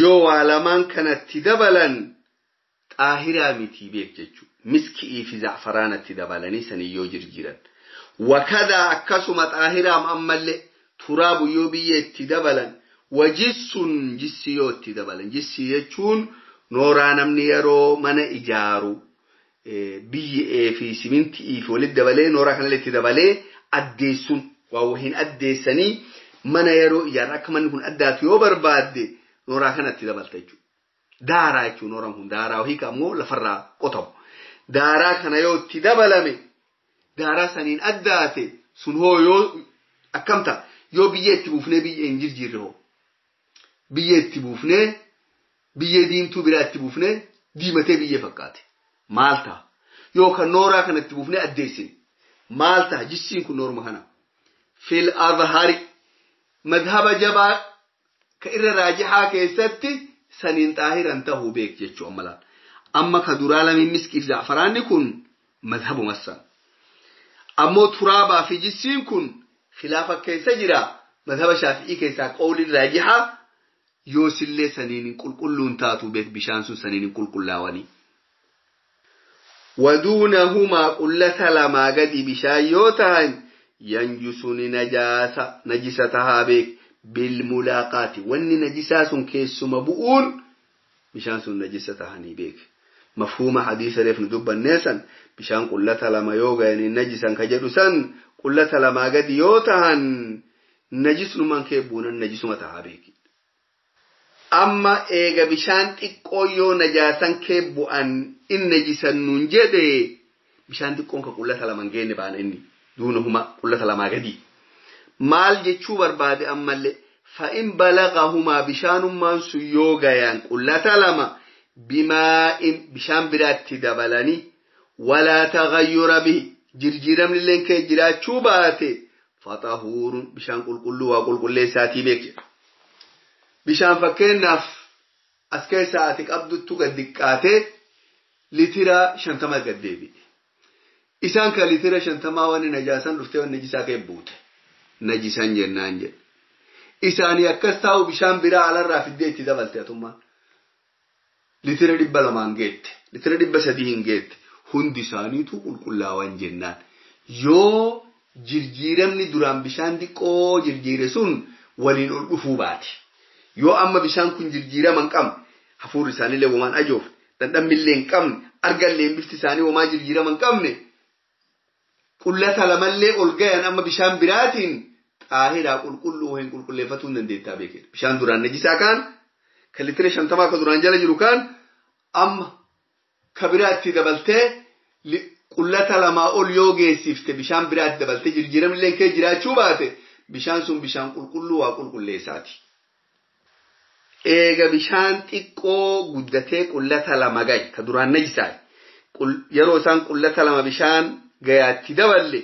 Yoo waa lamaan kanatti dabalan xaahiraa mitii beek jechuudha. Miskii fi zaafaraanatti dabalanii sanii yoo jirjiiran. Wakadaa akkasuma xaahiraam ammallee turaabu yoo biyya itti dabalan wajissun jissi yoo itti dabalan. Jissi jechuun nooraa namni yeroo mana ijaaru biyyee fi simintii fi walitti dabalee nooraa kanallee itti dabalee addeessuun waa wahiin addeessanii mana yeroo ijaaran akka manni kun addaatu yoo barbaadde nooraa kana itti dabalta jechuudha. Daaraa jechuun nooraan kun daaraa hiika ammoo lafarraa qotamu. Daaraa kana yoo itti dabalame daaraa saniin addaate sun hoo yoo akkam ta'a yoo biyyee itti buufnee biyyee hin jirjiirre hoo biyyee itti buufnee biyyee diimtuu biraa itti buufnee diimatee biyyee fakkaate maal ta'a yookaan nooraa kana itti buufnee addeessine maal ta'a jissiin kun noorma kana fil azhari madhaba jabaa ka irra raajixaa keessatti saniin xaahiran tahuu beek jechuu amma laal amma ka duraa lamiin miskiif zaafaraanni kun madhabuma san ammoo turaabaa fi jissiin kun khilaafa keessa jira madhaba shaafi'ii keessaa qawliin raajixaa yoo sillee saniin hin qulqulluun taatu beek bishaan sun saniin hin qulqullaawanii. Waduunahumaa qullata lamaa gadi bishaan yoo tahan yanjusuni najaasa najisa tahaa beek bilmulaaqaati wanni najisaa sun keessuma bu'uun bishaan sun najisa tahanii beek. Mafhuuma hadiisa reef nu dubbannee san bishaan qullata lama yoo ga'anii najisan ka jedhu san qullata lamaa gadi yoo tahan najisnumaan kee buunan najisuma tahaa beeki. Amma eega bishaan xiqqoo yoo najaasan kee bu'an in najisan nuun jedhe bishaan xiqqoon ka qullata lama hin geenne baana inni duunahuma qullata lamaa gadi. Maal jechuu barbaade ammallee fa'in balagahumaa bishaanummaan sun yoo gayan qullata lama bimaa'in bishaan biraatti dabalanii walaa taghayyura bihi jirjiiramni illee kee jiraachuu baate faxahuurun bishaan qulqulluu waa qulqulleessaatii beek jedha. Bishaan fakkeenyaaf as keessaa ati qabduttu gad diqqaatee litira 50 gad deebi'e. Isaan kan litira 50 wanni najaasan dhuftee wanni najisaa kee buute. Najisan jennaan jedhe. Isaanii akkas taa'u bishaan biraa alarraa fiddee itti dabalte atummaan. Litira 200 geette. Litira 300 geette. Hundi isaaniitu qulqullaawan jennaan. Yoo jirjiiramni duraan bishaan xiqqoo jirjiire sun waliin ol dhufuu baate. Yoo amma bishaan kun jirjiirama hin qabne hafuurri isaaniillee womaan ajoofne dhandhammillee hin qabne argallee bifti isaanii womaa jirjiirama hin qabne qullata lamallee ol gayan amma bishaan biraatiin xaahiraa qulqulluu hin qulqulleeffatuu hin dandeettaa beekee. Bishaan duraan najisaa kaan kan litira 50 ka duraan jala jiru kaan amma ka biraatti dabaltee qullata lamaa ol yoo geessifte bishaan biraatti dabaltee jirjiiramillee kee jiraachuu baate bishaan sun bishaan qulqulluu waa qulqulleessaati. Eega bishaan xiqqoo guddatee qullata lama gaye ka duraan najisaa yeroo isaan qullata lama bishaan gayaatti daballe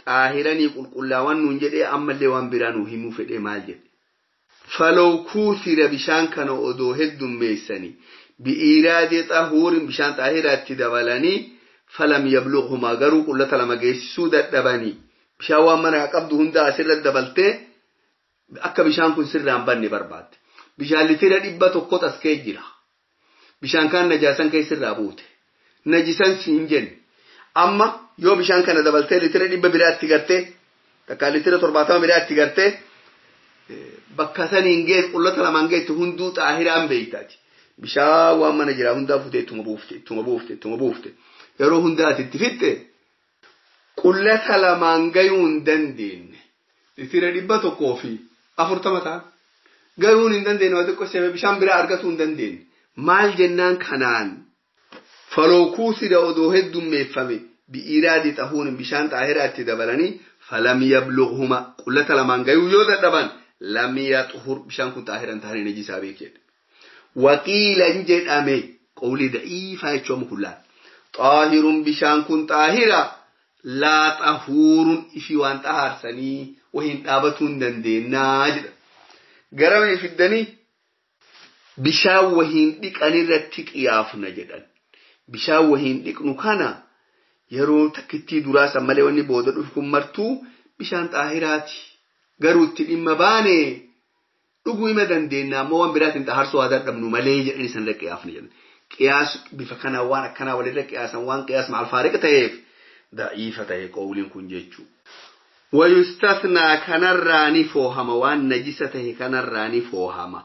xaahiranii qulqullaawwan nuun jedhee ammallee waan biraa nuu himuu fedhee maal jedhe. Falow kuusira bishaan kana odoo heddummeessanii bi'iiraadii xahuurin bishaan xaahiraatti dabalanii falam yablughuma garuu qullata lama geessisuu dadhabanii bishaan waan mana qabdu hunda asirra dabaltee akka bishaan kun sirraan banne barbaadde. Bishaan litira 100 as kee jira. Bishaan kaan najaasan keessirraa buute. Najisan siin jenne. Amma yoo bishaan kana dabaltee litira 100 biraatti gartee takka litira 70 biraatti gartee bakka saniin geessu qullata lamaan geessu hunduu xaahiraan beeytaati. Bishaan waan mana jira hundaa fuutee ittuma buufte ittuma buufte ittuma buufte yeroo hundaa ati itti fixxe qullata lamaan gayuu hin dandeenye litira 140 ta'a. Gayuun hin dandeenye waa xiqqoo seeme bishaan biraa argatuu hin dandeenye. Maal jennaan kanaan faloo kuusira odoo heddummeeffame bi'iraadii xahuun bishaan xaahiraatti dabalanii falam yablughuma qullata lamaan gayuu yoo dadhaban lam yaxhur bishaan kun xaahiran tahanii najisaa beekedha. Waqiila hin jedhame qawlii da'iifaa jechuun kullaan xaahirun bishaan kun xaahira laa xahuurun ifii waan xahaarsanii wahiin dhaabatuu hin dandeenyaa jedha. Garamee fiddanii bishaan wahiin dhiqanirratti qiyaafna jedhan. Bishaan wahiin dhiqnu kana yeroo takkittii duraa san malee wanni booda dhufu kun martuu bishaan xaahiraati. Garuu itti dhimma baane dhuguu hima dandeenya ammoo waan biraatiin xaharsuu haa dadhabnu malee jedhanii sanirra qiyaafna jedhan. Qiyaas bifa kanaa waan akkanaa walirra qiyaasan waan qiyaas maal faariqa ta'eef da'iifa ta'e qawliin kun jechuudha. ويستثنى كنراني فوهما وان نجسته كنراني فوهما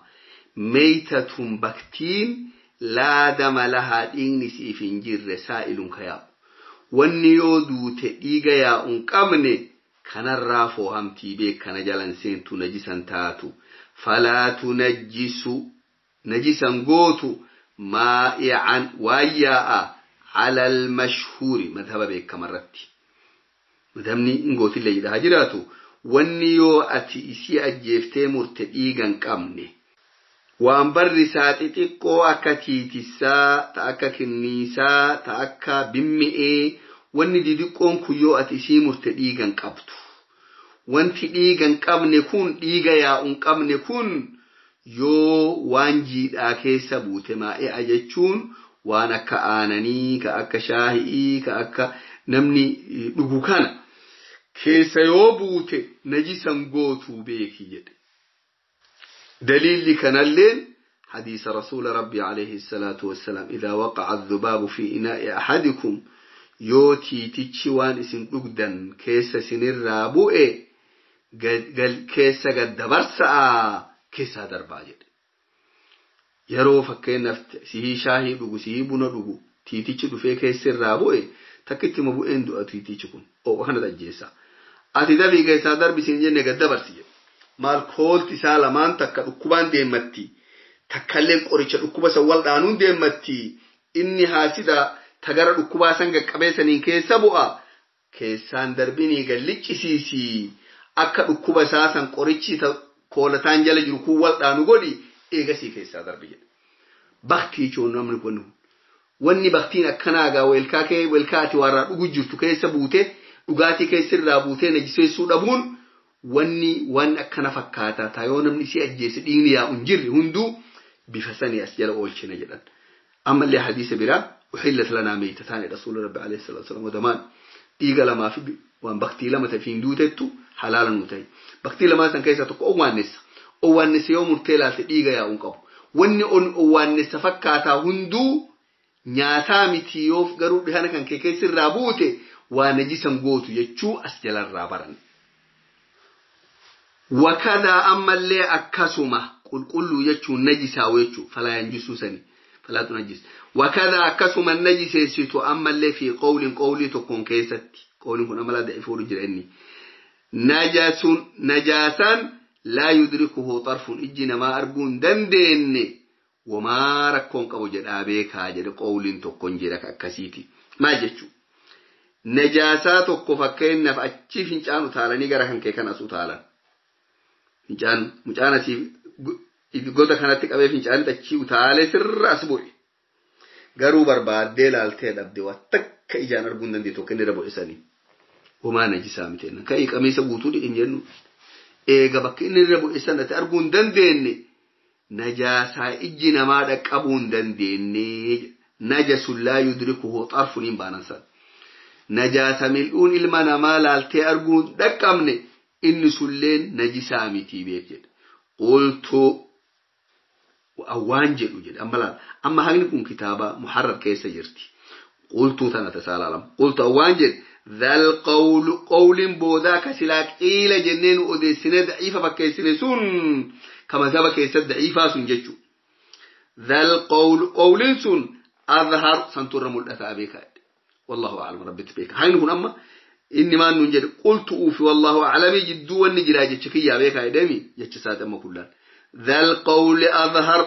ميتة بكتين لا دم لها إنس إفنجر سائل كياب والنيودو تئيغا يا أنقمني كنرا فوهم تيبي كنجلن سينتو نجسا تاتو فلا تنجس نجسا قوتو Maa'ican waan yaa'a cala almashhuuri madhaba beekamarratti. Madhabni ingootillee jedha haa jiraatu. Wanni yoo ati isii ajjeeftee murte dhiiga hin qabne waan barri isaa xixiqqoo akka tiitissaa ta akka kinniisaa ta akka bimmi'ee wanni didiqqoon kun yoo ati isii murte dhiiga hin qabdu. Wanti dhiiga hin qabne kun dhiiga yaa'u hin qabne kun yoo waan jiidhaa keessa buute maa'i'a jechuun waan akka aananii ka akka shaahii ka akka namni dhugu kana keessa yoo buute najisan gootuu beeki jedhe. Daliilli kanalleen hadiisa rasuula rabbi alayhi salaatu wassalaam idaa waqa'a adhubaabu fi inaa'i ahadikum yoo tiitichi waan isin dhugdan keessa isinirraa bu'e keessa gad dabarsa'a keessaa darbaa jedhe. Yeroo fakkeenyaaf sihii shaahii dhugu sihii buna dhugu tiitichi dhufee keessirraa bu'e takkittima bu'een du'a tiitichi kun oo'a kana ajjeessa. Ati dabii keessaa darbi siin jenne gad dabarsi jedhe. Maal koolti isaa lamaan takka dhukkubaan deemmatti takkallee qoricha dhukkuba san wal dhaanuun deemmatti inni haasida tagara dhukkubaa san qaqqabeessaniin keessa bu'a keessaan darbinii gad liccisiisii akka dhukkuba isaa san qorichi koolataan jala jiru kun wal dhaanu godhi eegasii keessaa darbi jedhe. Baktii jechuun namni kun wanni baktiin akkanaa gaa weelkaa kee weelkaa ati warraa dhugu jirtu keessa buute dhugaatii keessirraa buutee najiseessuu dhabuun wanni waan akkana fakkaataa taayoo namni isii ajjeese dhiigni yaa'u hin jirre hunduu bifa sanii as jala oolchina jedhan. Ammallee hadiisa biraa uhillat lanaa meeytataani rasuula rabbi alayhi salaatu wasalaam wadamaan dhiiga lamaa fi waan baktii lama ta'e fi duutettu halaala nu ta'e. Baktii lamaa san keessaa tokko owwaannessa. Owwaannessa yoo murtee laalte dhiiga yaa'u hin qabu. Wanni owwaannessa fakkaataa hunduu nyaataa miti yoo garuu dhihana kan kee keessirraa buute waa najisan gootu jechuu as jalarraa baran. Wakadaa ammallee akkasuma qulqulluu jechuun najisaa jechuu falaa yanjisuu sani falaa tunajjis. Wakadaa akkasuma najiseessitu ammallee fi qawliin qawlii tokkoon keessatti qawliin kun amala da'ifuuru jira inni. Najasun najaasaan laa yudrikuhu xarfun ijji namaa arguu hin dandeenye wamaa rakkoon qabu jedhaa beekaa jedhe qawliin tokkoon jira akkasiiti. Maal jechuu? Najaasaa tokko fakkeenyaaf achi fincaan utaalanii gara kan kee kan as utaalan. Fincaan mucaan asii goda kanatti qabee fincaan achi utaalee sirra as bu'e. Garuu barbaaddee laaltee dhabde waan takka ijaan arguu hin dandeettu akka inni irra bu'e sanii. Homaa najisaa miti jenna. Ka'ii qamiisa guutuu dhiqin jennu. Eega bakka inni irra bu'e sana ati arguu hin dandeenye najaasaa ijji namaa dhaqqabuu hin dandeenye. Najasun laa yudrikuhu xarfun hin baanan sana. Najaasa mil'uun ilma namaa laaltee arguu hin dhaqqabne inni sulleen najisaa mitii beek jedhe. Qultu waan jedhu jedhe amma laal amma haqni kun kitaaba muharrar keessa jirti. Qultuu tana tasaa laalama. Qultu waan jedhe dhal qawlu qawliin boodaa ka silaa qiila jennee nu odeessine daciifa fakkeessine sun ka mazhaba keessatti daciifaa sun jechuudha. Dhal qawlu qawliin sun azhar santurra mul'ataa beekaa. والله أعلم ربي تبيك هاي نكون أما إني ما ننجد قلت أوفي والله أعلم جدو والنجرا جتشكي بيك هاي دمي جتشسات أما كلان ذا القول أظهر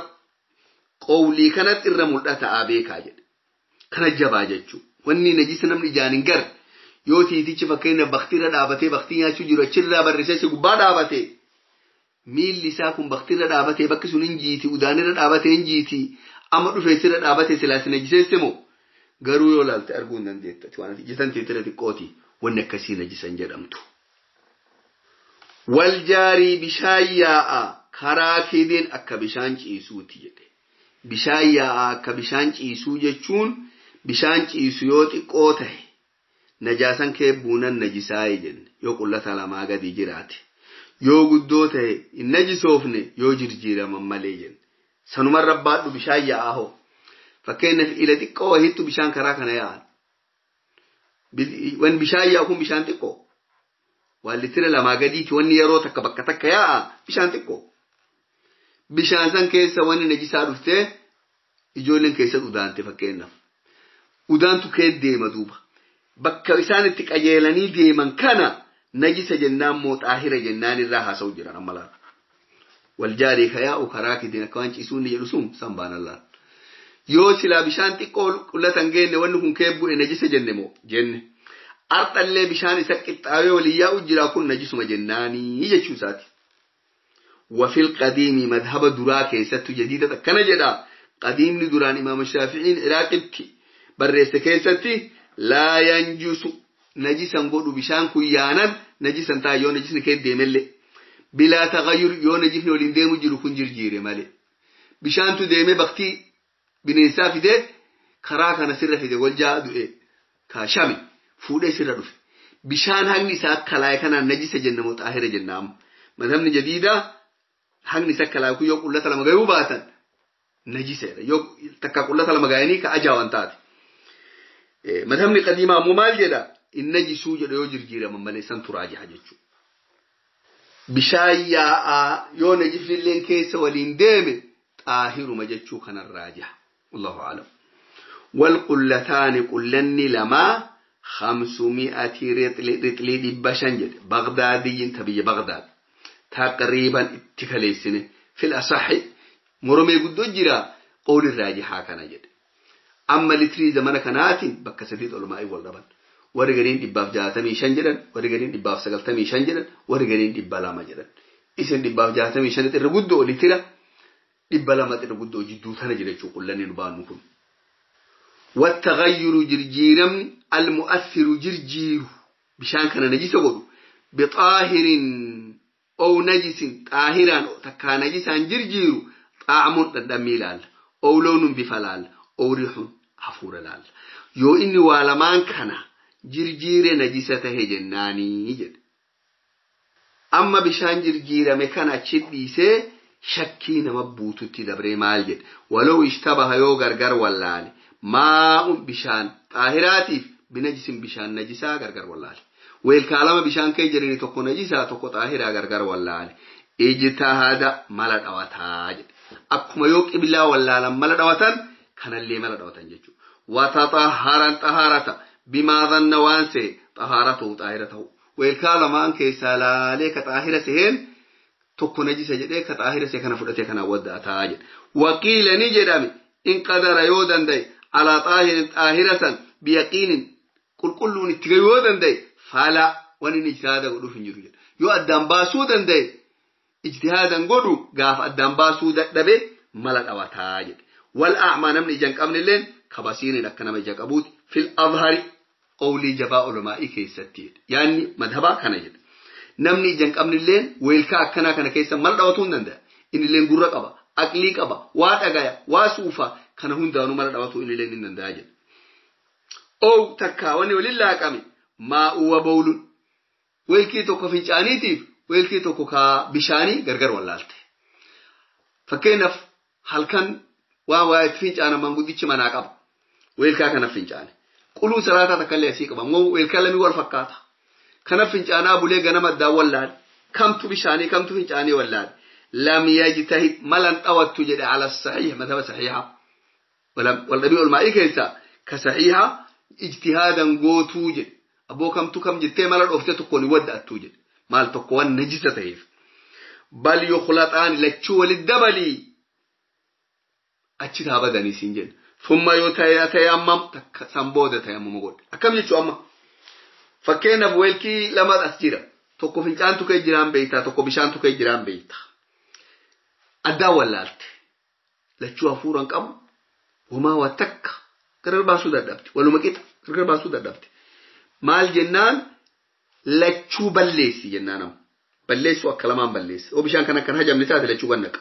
قولي كانت الرمل أتى أبيك هاجد كانت جبا جتشو واني نجيس نمني جاننجر يوتي تيجي فكينا بختيرا دابتي بختينا شجرة شرا برسيس قبا دابتي ميل لساكم بختيرا دابتي بكسون انجيتي ودانيرا دابتي انجيتي أما رفيسيرا دابتي سلاسي نجيسيسمو garuu yoo laalte arguu hin dandeettu waan ati ijjitan teetira xiqqooti wanni akkasii najisan jedhamtu. Wal jaarii bishaan yaa'a karaa keedeen akka bishaan ciisuuti jedhe. Bishaan yaa'a akka bishaan ciisuu jechuun bishaan ciisu yoo xiqqoo ta'e najaasan kee buunan najisaa'e jenne yoo qullata lamaa gadi jiraate. Yoo guddoo ta'e hin najisoofne yoo jirjiiraman malee jenne. Sanumarra baadhu bishaan yaa'aa hoo. Fakkeenyaaf ila xiqqoo wahiittu bishaan karaa kana yaa'an. Wanni bishaan yaa'u kun bishaan xiqqoo. Waan litira lamaa gadiiti wanni yeroo takka bakka takka yaa'a bishaan xiqqoo. Bishaan san keessa wanni najisaa dhuftee ijoolleen keessa udaante fakkeenyaaf. Udaantu kee deema duuba. Bakka isaan itti qajeelanii deeman kana najisa jennaan moo xaahira jennaan irraa haasa'u jiran amma laata. Wal jaarii ka yaa'u karaa keetiin akka waan ciisuun ni jedhu sun san baanan laata. Yoo silaa bishaan xiqqoo qullatan geenne wanni kun kee bu'e najisa jenne moo jenne. Ardhallee bishaan isa qixxaawee waliin yaa'u jira kun najisuma jennaanii jechuu isaati. وفي القديم مذهب درا كيست جديدة كان جدا قديم دران إمام الشافعي عراقتي بريس كيستي لا ينجس نجسا قدو بشان كيانا نجسا تا يو نجسن كيد ديملي بلا تغير يو نجسن ولين ديمو جلو كن جرجيري مالي بشان تو ديمي بختي بنيسا في دي كراكا نسر في دي والجا دو ايه كاشامي فودي سر دفي بشان هنگي ساك كلايكنا نجس جنة متاهر جنة مذهبني جديدة hangni isa kalaaku yoo qullata lama gayuu baatan najiseedha. Yoo takka qullata lama gayanii ka ajaawan taate. Madhabni qadiimaa ammoo maal jedha? In najisuu jedha yoo jirjiiraman malee san turaajiha jechuudha. Bishaan yaa'aa yoo najifnilleen keessa waliin deeme xaahiruma jechuu kanarraajiha. Allahu a'lam. Wal qullataani qullanni lamaa 500 rixlii 500 jedhe. Bagdaadiyyin ta biyya Bagdaad. تقريبا اتكاليسنه في الأصح مرمي قدو جرا قول الراجحة كان جد أما لتري زمان كناتي بك سديد علماء والربان ورقرين دباف جاتمي شنجرا ورقرين دباف سقلتمي شنجرا ورقرين دبالاما جرا إسن دباف جاتمي شنجرا الرقدو لترا دبالاما الرقدو جدو تنجرا شو لن نبان والتغير جرجيرم المؤثر جرجير بشان كان نجيس قدو بطاهر أو نجس طاهرا تكا نجسا جرجير طعم ددمي لال أو لون بفلال أو ريح حفور لال يو إني والمان كان جرجير نجسته جناني جد أما بشان جرجير مكان أتشد شكي نمبوتو تدبري مال جد ولو اشتبه يو غرغر واللال ماء بشان طاهراتي بنجس بشان نجسا غرغر واللال ويلكالما بشان كي جريني tokko najisa tokko xaahiraa gargar wallaale ijtihaada mala dhawataa jedhe akkuma yoo qiblaa wallaalan mala dhawatan kanallee mala dhawatan jechuudha wataxaharan xahaarata bimaa dhanna waan se'e xahaaratu xaahira ta'u weelkaalamaan keessaa laalee ka xaahira seheen tokko najisa jedhee ka xaahira se'e kana fudhatee kana wadda'ataa jedhe waqiila ni jedhame in qadara yoo danda'e alaa xaahirin xaahira san biyaqiinin qulqulluun itti gayu yoo danda'e fala wani ijtihaada godhuuf hin jiru jedha. Yoo addaan baasuu danda'e ijtihaadan godhu gaafa addaan baasuu dadhabe mala dhawataa jedhe. Wal a'maa namni ija hin qabne illeen kabasiiniin akka nama ija qabuuti fil azhari qawlii jabaa ulamaa'ii keessatti jedhe. Yaanni madhabaa kana jedhe. Namni ija hin qabne illeen weelkaa akkanaa kana keessa mala dhawatuu hin danda'a. Inni illeen gurra qaba, aqlii qaba, waa dhagaya, waa suufa kana hundaanuu mala dhawatuu inni illeen hin danda'a jedhe. Ow takkaa wanni waliin laaqame maa'u wa bawlun weelkii tokko fincaaniitiif weelkii tokko kaa bishaanii gargar wallaalte. Fakkeenyaaf halkan waan waa'ee fincaana manguddichi manaa qaba. Weelkaa kana fincaane. Quluu salaataa takka illee asii qaba. Moo weelkaa lamii wal fakkaata. Kana fincaanaa bulee ganama addaan wallaale. Kamtu bishaanii kamtu fincaanii wallaale. Lam yajtahid malan dhawattu jedhe ala saxiix madhaba saxiixa. Wal dhabii olmaa'ii keessaa ka saxiixa ijtihaadan gootuu jedhe. Aboo kamtu kam jettee mala dhooftee tokkoon hin wadda'attuu jedhe. Maal tokko waan najisa ta'eef. Bal yukhlaxaan lachuu walit dabalii achi taabadanii siin jedhe. Thumma yoo tayammam takka san booda tayammuma godhe. Akkam jechuu amma? Fakkeenyaaf weelkii lama as jira. Tokko fincaantu kee jiraan beektaa, tokko bishaantu kee jiraan beektaa. Addaan wallaalte. Lachuu hafuuran qabu. Homaa waa takka gargar baasuu dadhabde. Waluma qixa gargar baasuu dadhabde. Maal jennaan lachuu balleessi jennaan amma. Balleessuu akka lamaan balleessi. Yoo bishaan kan akkan hajamne taate lachuu kan naqa.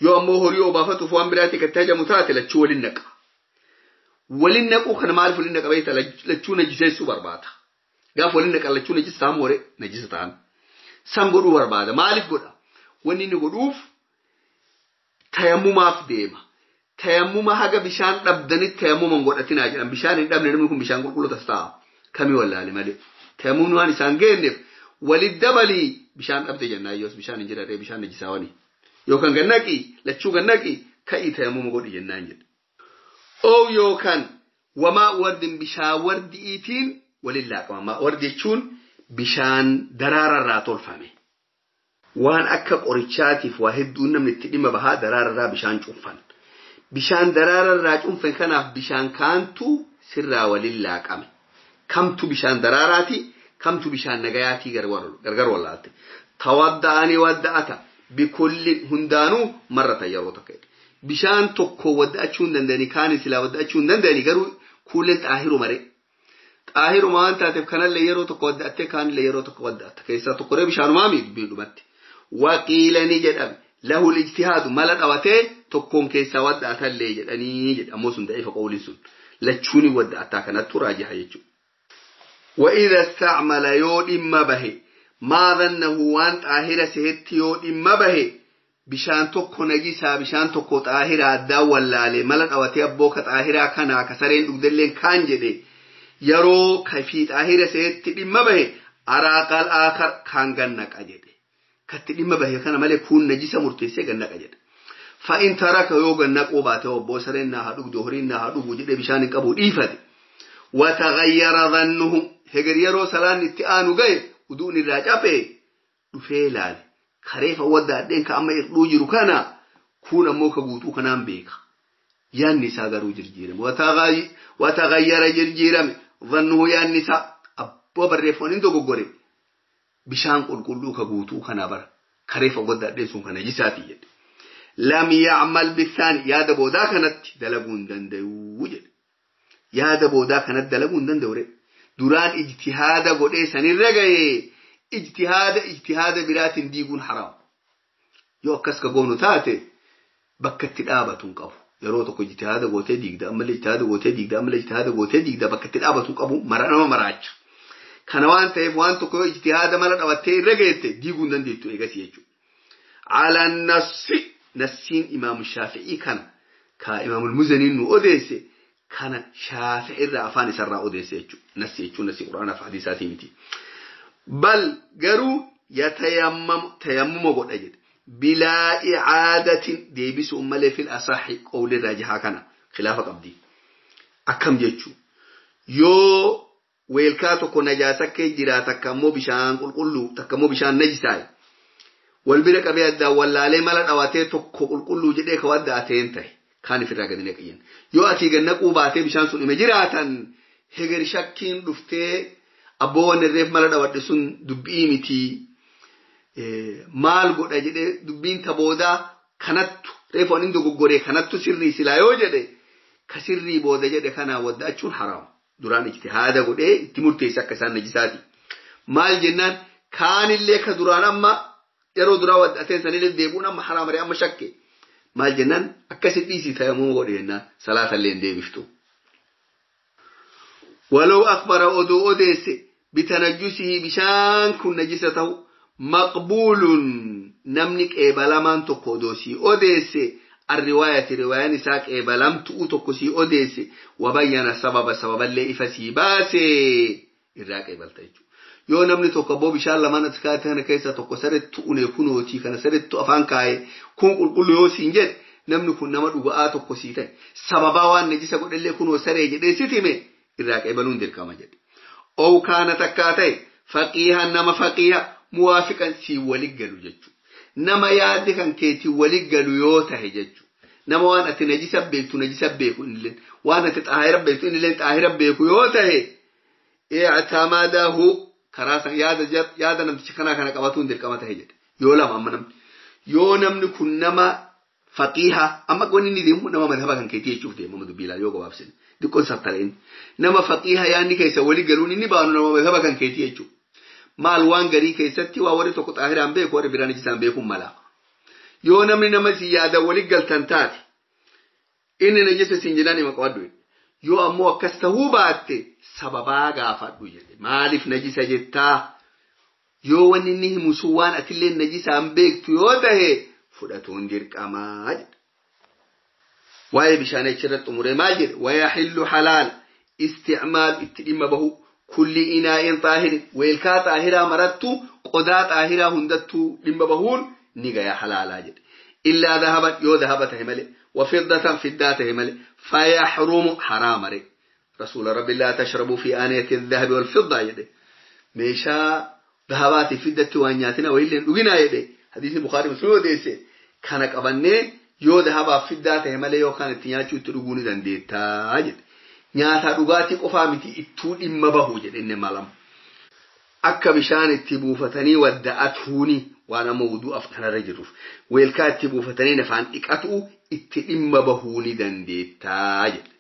Yoo ammoo horii obaafatuuf waan biraatti kan hajamu taate lachuu waliin naqa. Waliin naquu kana maaliif waliin naqa beektaa lachuu najiseessuu barbaada. Gaafa waliin naqan lachuu najisa ta'an waree najisa ta'an. San godhuu barbaada. Maaliif godha? Wanni inni godhuuf tayammumaaf deema. Tayammuma haga bishaan dhabdanitti tayammuma hin godhatinaa jedhan. Bishaan hin dhabne namni kun bishaan qulqulluu tas ta'a. Kamii wallaale malee. Tayammumni waan isaan geenyeef walit dabalii bishaan dhabde jennaan yoos bishaan hin jirarree bishaan najisaa wani. Yookaan gannaqii lachuu gannaqii ka'ii tayammuma godhi jennaan jedhe. Oo yookaan wamaa wardin bishaan wardiitiin waliin laaqama. Wardi jechuun bishaan daraararraa tolfame. Waan akka qorichaatiif waa hedduun namni itti dhimma bahaa daraararraa bishaan cuunfan. Bishaan daraararraa cuunfan kanaaf bishaan kaantu sirraa waliin laaqame. Kamtu bishaan daraaraati kamtu bishaan nagayaatii gargar wallaalte. Tawadda'anii wadda'ata bikulli hundaanuu marrata yeroo tokko. Bishaan tokko wadda'achuu hin danda'anii kaanis silaa wadda'achuu hin danda'anii garuu kuuleen xaahiru maree. Xaahiruma waan taateef kanallee yeroo tokko wadda'attee kaanillee yeroo tokko wadda'atta. Keessaa tokkoree bishaanumaa miidhumatti. Dhumatti. Waqiila ni jedhame. Lahu ijtihaadu mala dhabatee tokkoon keessaa wadda'atallee jedhanii jedha. Ammoo sun da'ifa qawliin sun. Lachuuni wadda'attaa kanattu raajiha jechuudha. وإذا استعمل yoo dhimma bahe maa dhannahu waan xaahira sehetti yoo dhimma bahe bishaan tokko najisaa bishaan tokko xaahiraa addaan wallaalee mala dhabatee abboo ka xaahiraa kanaa ka sareen dhugdelleen kaan jedhe yeroo kafii xaahira sehetti dhimma bahe araaqal aakar kaan gannaqa jedhe katti dhimma bahe kana malee kun najisa murteessee gannaqa jedhe. Fa'in taraka yoo gannaquu baate obboo sareen naa haa dhugdu horiin naa haa dhugu jedhe bishaan hin qabu dhiifate. Wataghayyara dhannuhu heger yeroo salaan itti aanu gahe uduun irraa caphee dhufee ilaale kareefa waddaadheen ka amma irdhuu jiru kana kun ammoo ka guutuu kanaan beeka. Yaanni isaa garuu jirjiirame. Wataghayyara jirjiirame dhannuhu yaanni isaa abboo barreeffamni dogoggore bishaan qulqulluu ka guutuu kanaa bara kareefa waddaadheen sun kana jisaati jedhe. Lam yacmal bisaani yaada boodaa kanatti dalaguu hin danda'uu jedhe. Yaada boodaa kanatti dalaguu hin danda'u re. Duraan ijtihaada godhee sanirra gahee ijtihaada biraatiin diiguun haraam. Yoo akkas ka goonu taate bakka itti dhaabatu hin qabu. Yeroo tokko ijtihaada gootee diigda ammallee ijtihaada gootee diigda ammallee ijtihaada gootee diigda bakka itti dhaabatu hin qabu mara nama maraacha. Kana waan ta'eef waan tokko yoo ijtihaada mala dhabattee irra geette diiguu hin dandeettu eegasii jechuudha. Ala nassi nassiin imaamu Shaafi'ii kana ka imaamul Muzaniin nu odeesse kana Shaafi'i irraa afaan isarraa odeesse jechuudha. Nassi jechuun nassi Qur'aanaaf hadiisaatii miti. Bal garuu yatayammamu tayammuma godha jedhe. Bilaa icaadatin deebisuun malee fil asaxi qawli raajihaa kana khilaafa qabdi. Akkam jechuu yoo weelkaa tokko najaasa kee jira takka ammoo bishaan qulqulluu takka ammoo bishaan najisaaye wal bira qabee addaan wallaalee mala dhawatee tokko qulqulluu jedhee ka wadda'ateen ta'e kaan ifirraa gadi naqiyyan. Yoo asii gad naquu baatee bishaan sun dhime jiraatan heger shakkiin dhuftee abboo wanni irreef mala dhawadhe sun dubbii mitii maal godha jedhee dubbiin ta boodaa kanattu reefu ani dogoggoree kanattu sirrii silaa yoo jedhe ka sirrii booda jedhe kanaa wadda'achuun haraama. Duraan ijtihaada godhee itti murteesse akka isaan najisaati. Maal jennaan kaanillee ka duraan amma yeroo duraa wadda'ateen sanillee deebi'uun amma haraama amma shakke. Maal jennaan akkasi dhiisii tayammuma godhe jennaan salaatallee hin deebiftu. Walaw akbara odoo odeesse bitanajjusihi bishaan kun najisa ta'u maqbuulun namni qeebalamaan tokko odoo sii odeesse arriwaayati riwaayaan isaa qeebalamtu'u tokko sii odeesse wabayyana sababa sababallee ifa sii baase irraa qeebalta jechuudha. Yoo namni tokko abboo bishaan lamaan as kaa'ate kana keessaa tokko sarettu une kunootii kana sarettu afaan kaa'e kun qulqullu yoo siin jedhe namni kun nama dhuga'aa tokko sii ta'e sababaa waan najisa godhellee kunoo saree jedhee sitti hime irraa qeebaluun dirqama jedhe. Ow kaana takkaa ta'e faqiihan nama faqiiha muwaafiqan sii wali galu jechuudha. Nama yaadde kan keetii wali galu yoo tahe jechuudha. Nama waan ati najisa beektu najisa beeku innilleen waan ati xaahira beektu innilleen xaahira beeku yoo tahe i'tamadahu karaa san yaada namticha kanaa kana qabatuun dirqama tahe jedhe. Yoo lama amma namni yoo namni kun nama faqiiha amma wanni inni deemu nama madhaba kan keetii jechuuf deema amma dubbii yoo gabaabsine diqqoon sartareen nama faqiiha yaadni keessa wali galuun inni baanu nama madhaba kan keetii jechuudha. Maal waan garii keessatti waa warri tokko xaahiraan beeku warri biraan ijisaan beekuun mala. Yoo namni nama si yaada wali galtan taate inni najisa siin jedhaan hima qabadhu. Yoo ammoo akkas tahuu baatte sababaa gaafadhu jedhe. Maaliif najisa jettaa? Yoo wanni inni himu sun waan atillee najisaan beektu yoo tahe fudhatuun dirqamaa jedhe. Waa'ee bishaan achirratti xumuree maal jedhe? Wayaxillu halaal isticmaal itti dhimma bahu. Kulli inaa'in xaahirin weelkaa xaahiraa marattu qodaa xaahiraa hundattuu dhimma bahuun ni gaya halaalaa jedhe. Illaa dahaban yoo dahaba tahe malee wafiddatan fiddaa tahe malee fayaxrumu haraamare. Rasuula rabbi laa tashrabuu fi aaniyati dhahabi wal fiddaa jedhe. Meeshaa dahabaatii fiddatti waan nyaatina wayillee hin dhuginaa jedhe. Hadiisni Bukaarii Muslim odeesse kana qabannee Yoo dahabaaf fiddaa ta'e malee yookaan itti nyaachuu itti dhuguu ni dandeettaa jedhe. Nyaataa dhugaatii qofaa miti ittuu dhimma bahu jedhe inni malam. Akka bishaan itti buufatanii wadda'atuuni waan amma wudu'aaf kanarra jiruuf weelkaa itti buufatanii nafaan dhiqatu itti dhimma bahuu ni dandeettaa jedhe.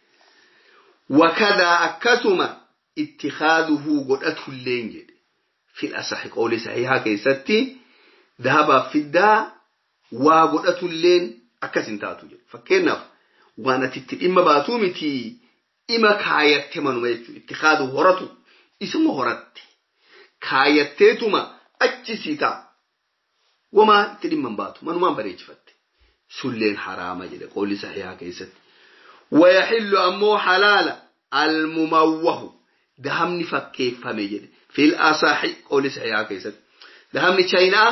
Wakadaa akkasuma ittikaaduhuu godhatulleen jedhe. Fil asahi qawli sahihaa keessatti dahabaaf fiddaa waa godhatulleen akkas hin taatu jedhe. Fakkeenyaaf waan ati itti dhimma baatuu miti ima kaayatte manuma jechuudha. Ittikaadu horatu isuma horatte. Kaayatteetuma achi sii ta'a. Wamaa itti dhimma hin baatu manumaan bareechifatte. Sulleen haraama jedhe qawli sahihaa keessatti. Wayaxillu ammoo halaala almumawwahu dahabni fakkeeffame jedhe. Fil asahi qawli sahihaa keessatti. Dahabni chaayinaa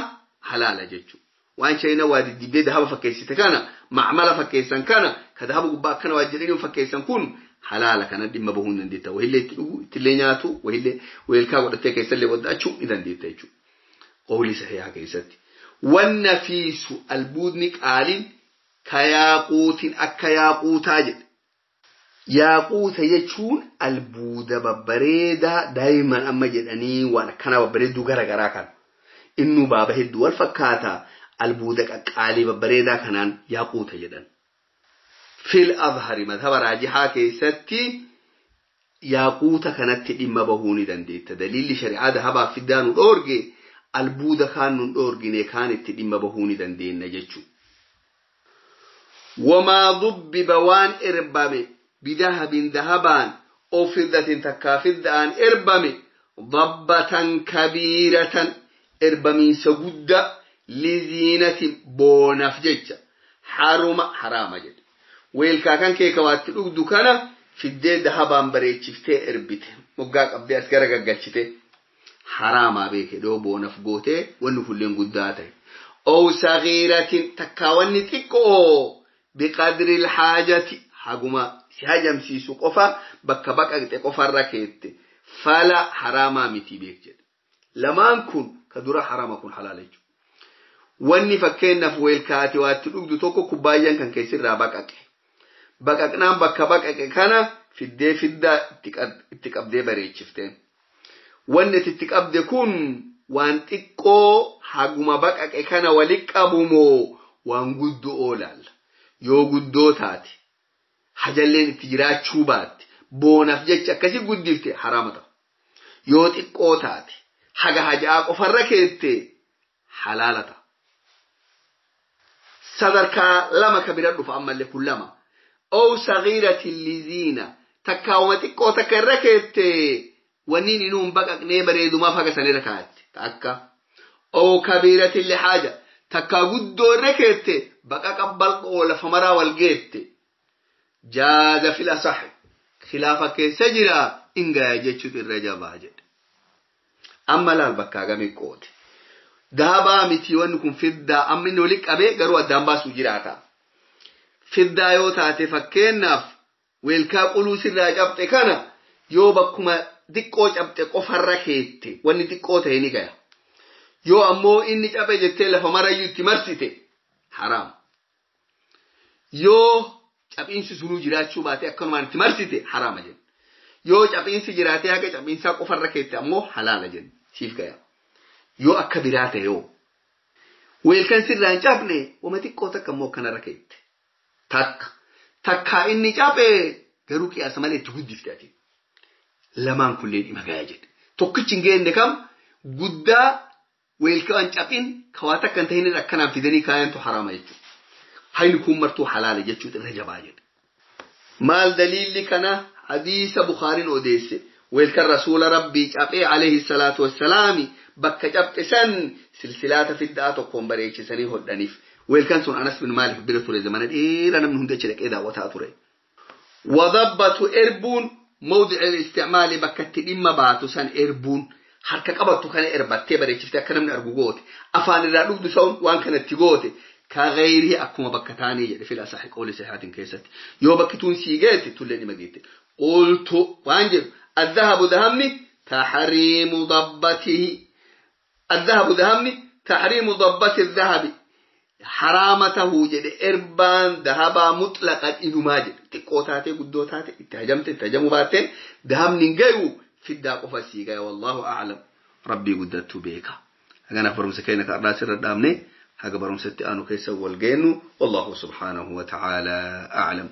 halaala jechuudha. Waan chaayinaa waa diddibbee dahaba fakkeessite kana macmala fakkeessan kana ka dahaba gubbaa akkana waa jedhanii fakkeessan kun halaala kana dhimma bahuu hin dandeetta. Wahillee itti dhugu, ittillee nyaatu, wahillee weelkaa godhattee keessallee wadda'achuu ni dandeetta jechuudha. Qawli sahihaa keessatti. Wanna fiisu albuudni qaaliin ka yaaquutiin akka yaaquutaa jedhe. Yaaquuta jechuun albuuda babbareedaa daa'iman amma jedhanii waan akkana babbareedduu gara garaa kana. Innuu baaba hedduu wal fakkaataa albuuda qaqqaalii babbareedaa kanaan yaaquuta jedhan. Fil azhari madhaba raajihaa keessatti yaaquuta kanatti dhimma bahuu ni dandeetta. Daliilli shari'aa dahabaaf fiddaa nu dhoorge albuuda kaan nu dhoorgine kaan itti dhimma bahuu ni dandeenya jechuudha. Wamaa dubbiba waan erbame bidahabin dahabaan oo fiddatin takkaa fidda'aan erbame dabbatan kabiiratan erbamiinsa guddaa liziinatin boonaaf jecha haruma haraama jedhe. Weelkaa kan kee kawaatti dhugdu kana fiddee dahabaan bareechiftee erbite moggaa qabdee as gara gaggalchite haraamaa beeke dhoo boonaaf gootee wanni kulleen guddaa ta'e. Ow sagiiratin takkaa wanni xiqqoo biqadri haajati haguma si hajamsiisu qofa bakka baqaqxe qofarra keette fala haraamaa miti beek jedhe. Lamaan kun ka dura haraama kun halaala jechuudha. Wanni fakkeenyaaf weelkaati waatti dhugdu tokko kubbaayyaan kan keessirraa baqaqe. Baqaqnaan bakka baqaqe kana fiddee fiddaa itti qabdee bareechifte. Wanni itti qabde kun waan xiqqoo haguma baqaqe kana wali qabumoo waan guddoo laalla. Yoo guddoo taate hajalleen itti jiraachuu baatte boonaaf jecha akkasii guddifte haraama ta'a. Yoo xiqqoo taate haga hajaa qofarra keette halaala ta'a. Sadarkaa lama ka bira dhufa ammallee kun lama. Ow sagiiratin liziina takkaawuma xiqqoo takka irra keette wanni inni hin baqaqnee bareedumaaf haga san irra kaa'atte takka. Ow kabiiratin lihaaja takkaa guddoo irra keette baqaqa bal'oo lafa maraa wal geette. Jaaza fil asahi khilaafa keessa jira ingaya jechuutu irra jabaa jedhe. Amma laal bakka hagamii qoote. Dahabaa miti wanni kun fiddaa amma inni walitti qabee garuu addaan baasuu jiraata. Fiddaa yoo taate fakkeenyaaf weelkaa quluu sirraa cabxe kana yoo bakkuma xiqqoo cabxe qofarra keette wanni xiqqoo ta'e ni gaya. Yoo ammoo inni cabe jettee lafa marayyuu itti marsite haraam. Yoo caphiinsi sunuu jiraachuu baate akkanumaan itti marsite haraama jenna. Yoo caphiinsi jiraatee haga caphiinsaa qofarra keette ammoo halaala jenna siif gaya. Yoo akka biraa ta'e yoo weelkan sirraa hin cabne wama xiqqoo takka immoo akkanarra keette. Takka takkaa inni cabe garuu qiyaasa malee itti guddifte ati. Lamaan kulleen dhima gaya jedhe. Tokkichi hin geenne kam guddaa weelkaan caphin kawaa takka hin tahin akkanaan fidanii kaayantu haraama jechuudha. Hayni kun martuu halaala jechuudha irra jabaa jedhe. Maal daliilli kana hadiisa Bukhaariin odeesse. Weelkan rasuula rabbii caphee alayhi salaatu wassalaami bakka cabxe san silsilaata fiddaa tokkoon bareechisanii hodhaniif. Weelkan sun Anas bin Maalik bira ture zamana dheeraa namni hundi achi dhaqee daawwataa ture. Wadabbatu erbuun mawdi'a isticmaali bakka itti dhimma baatu san erbuun harka qabattu kana erbattee bareechiftee akka namni argu goote afaan irraa dhugdu san waan kanatti goote ka gayrii akkuma bakka taanii jedhe fil asahi qawli sahihaatiin keessatti yoo bakki tun sii geette tullee dhima geette qultu waan jedhu الذهب ذهبني تحريم ضبته الذهب ذهبني تحريم ضبة الذهب Haraama tahuu jedhe erbaan dahabaa mutlaqan inumaa jedhe xiqqoo taatee guddoo taate itti hajamte itti hajamuu baatteen dahabni hin gayu fiddaa qofa sii gaya wallaahu a'lam rabbii guddattuu beeka. Haganaaf barumsa keenya ka'arraa sirra dhaabne haga barumsatti aanu keessa wal geennu wallaahu subhaanahu wa ta'aalaa a'lam.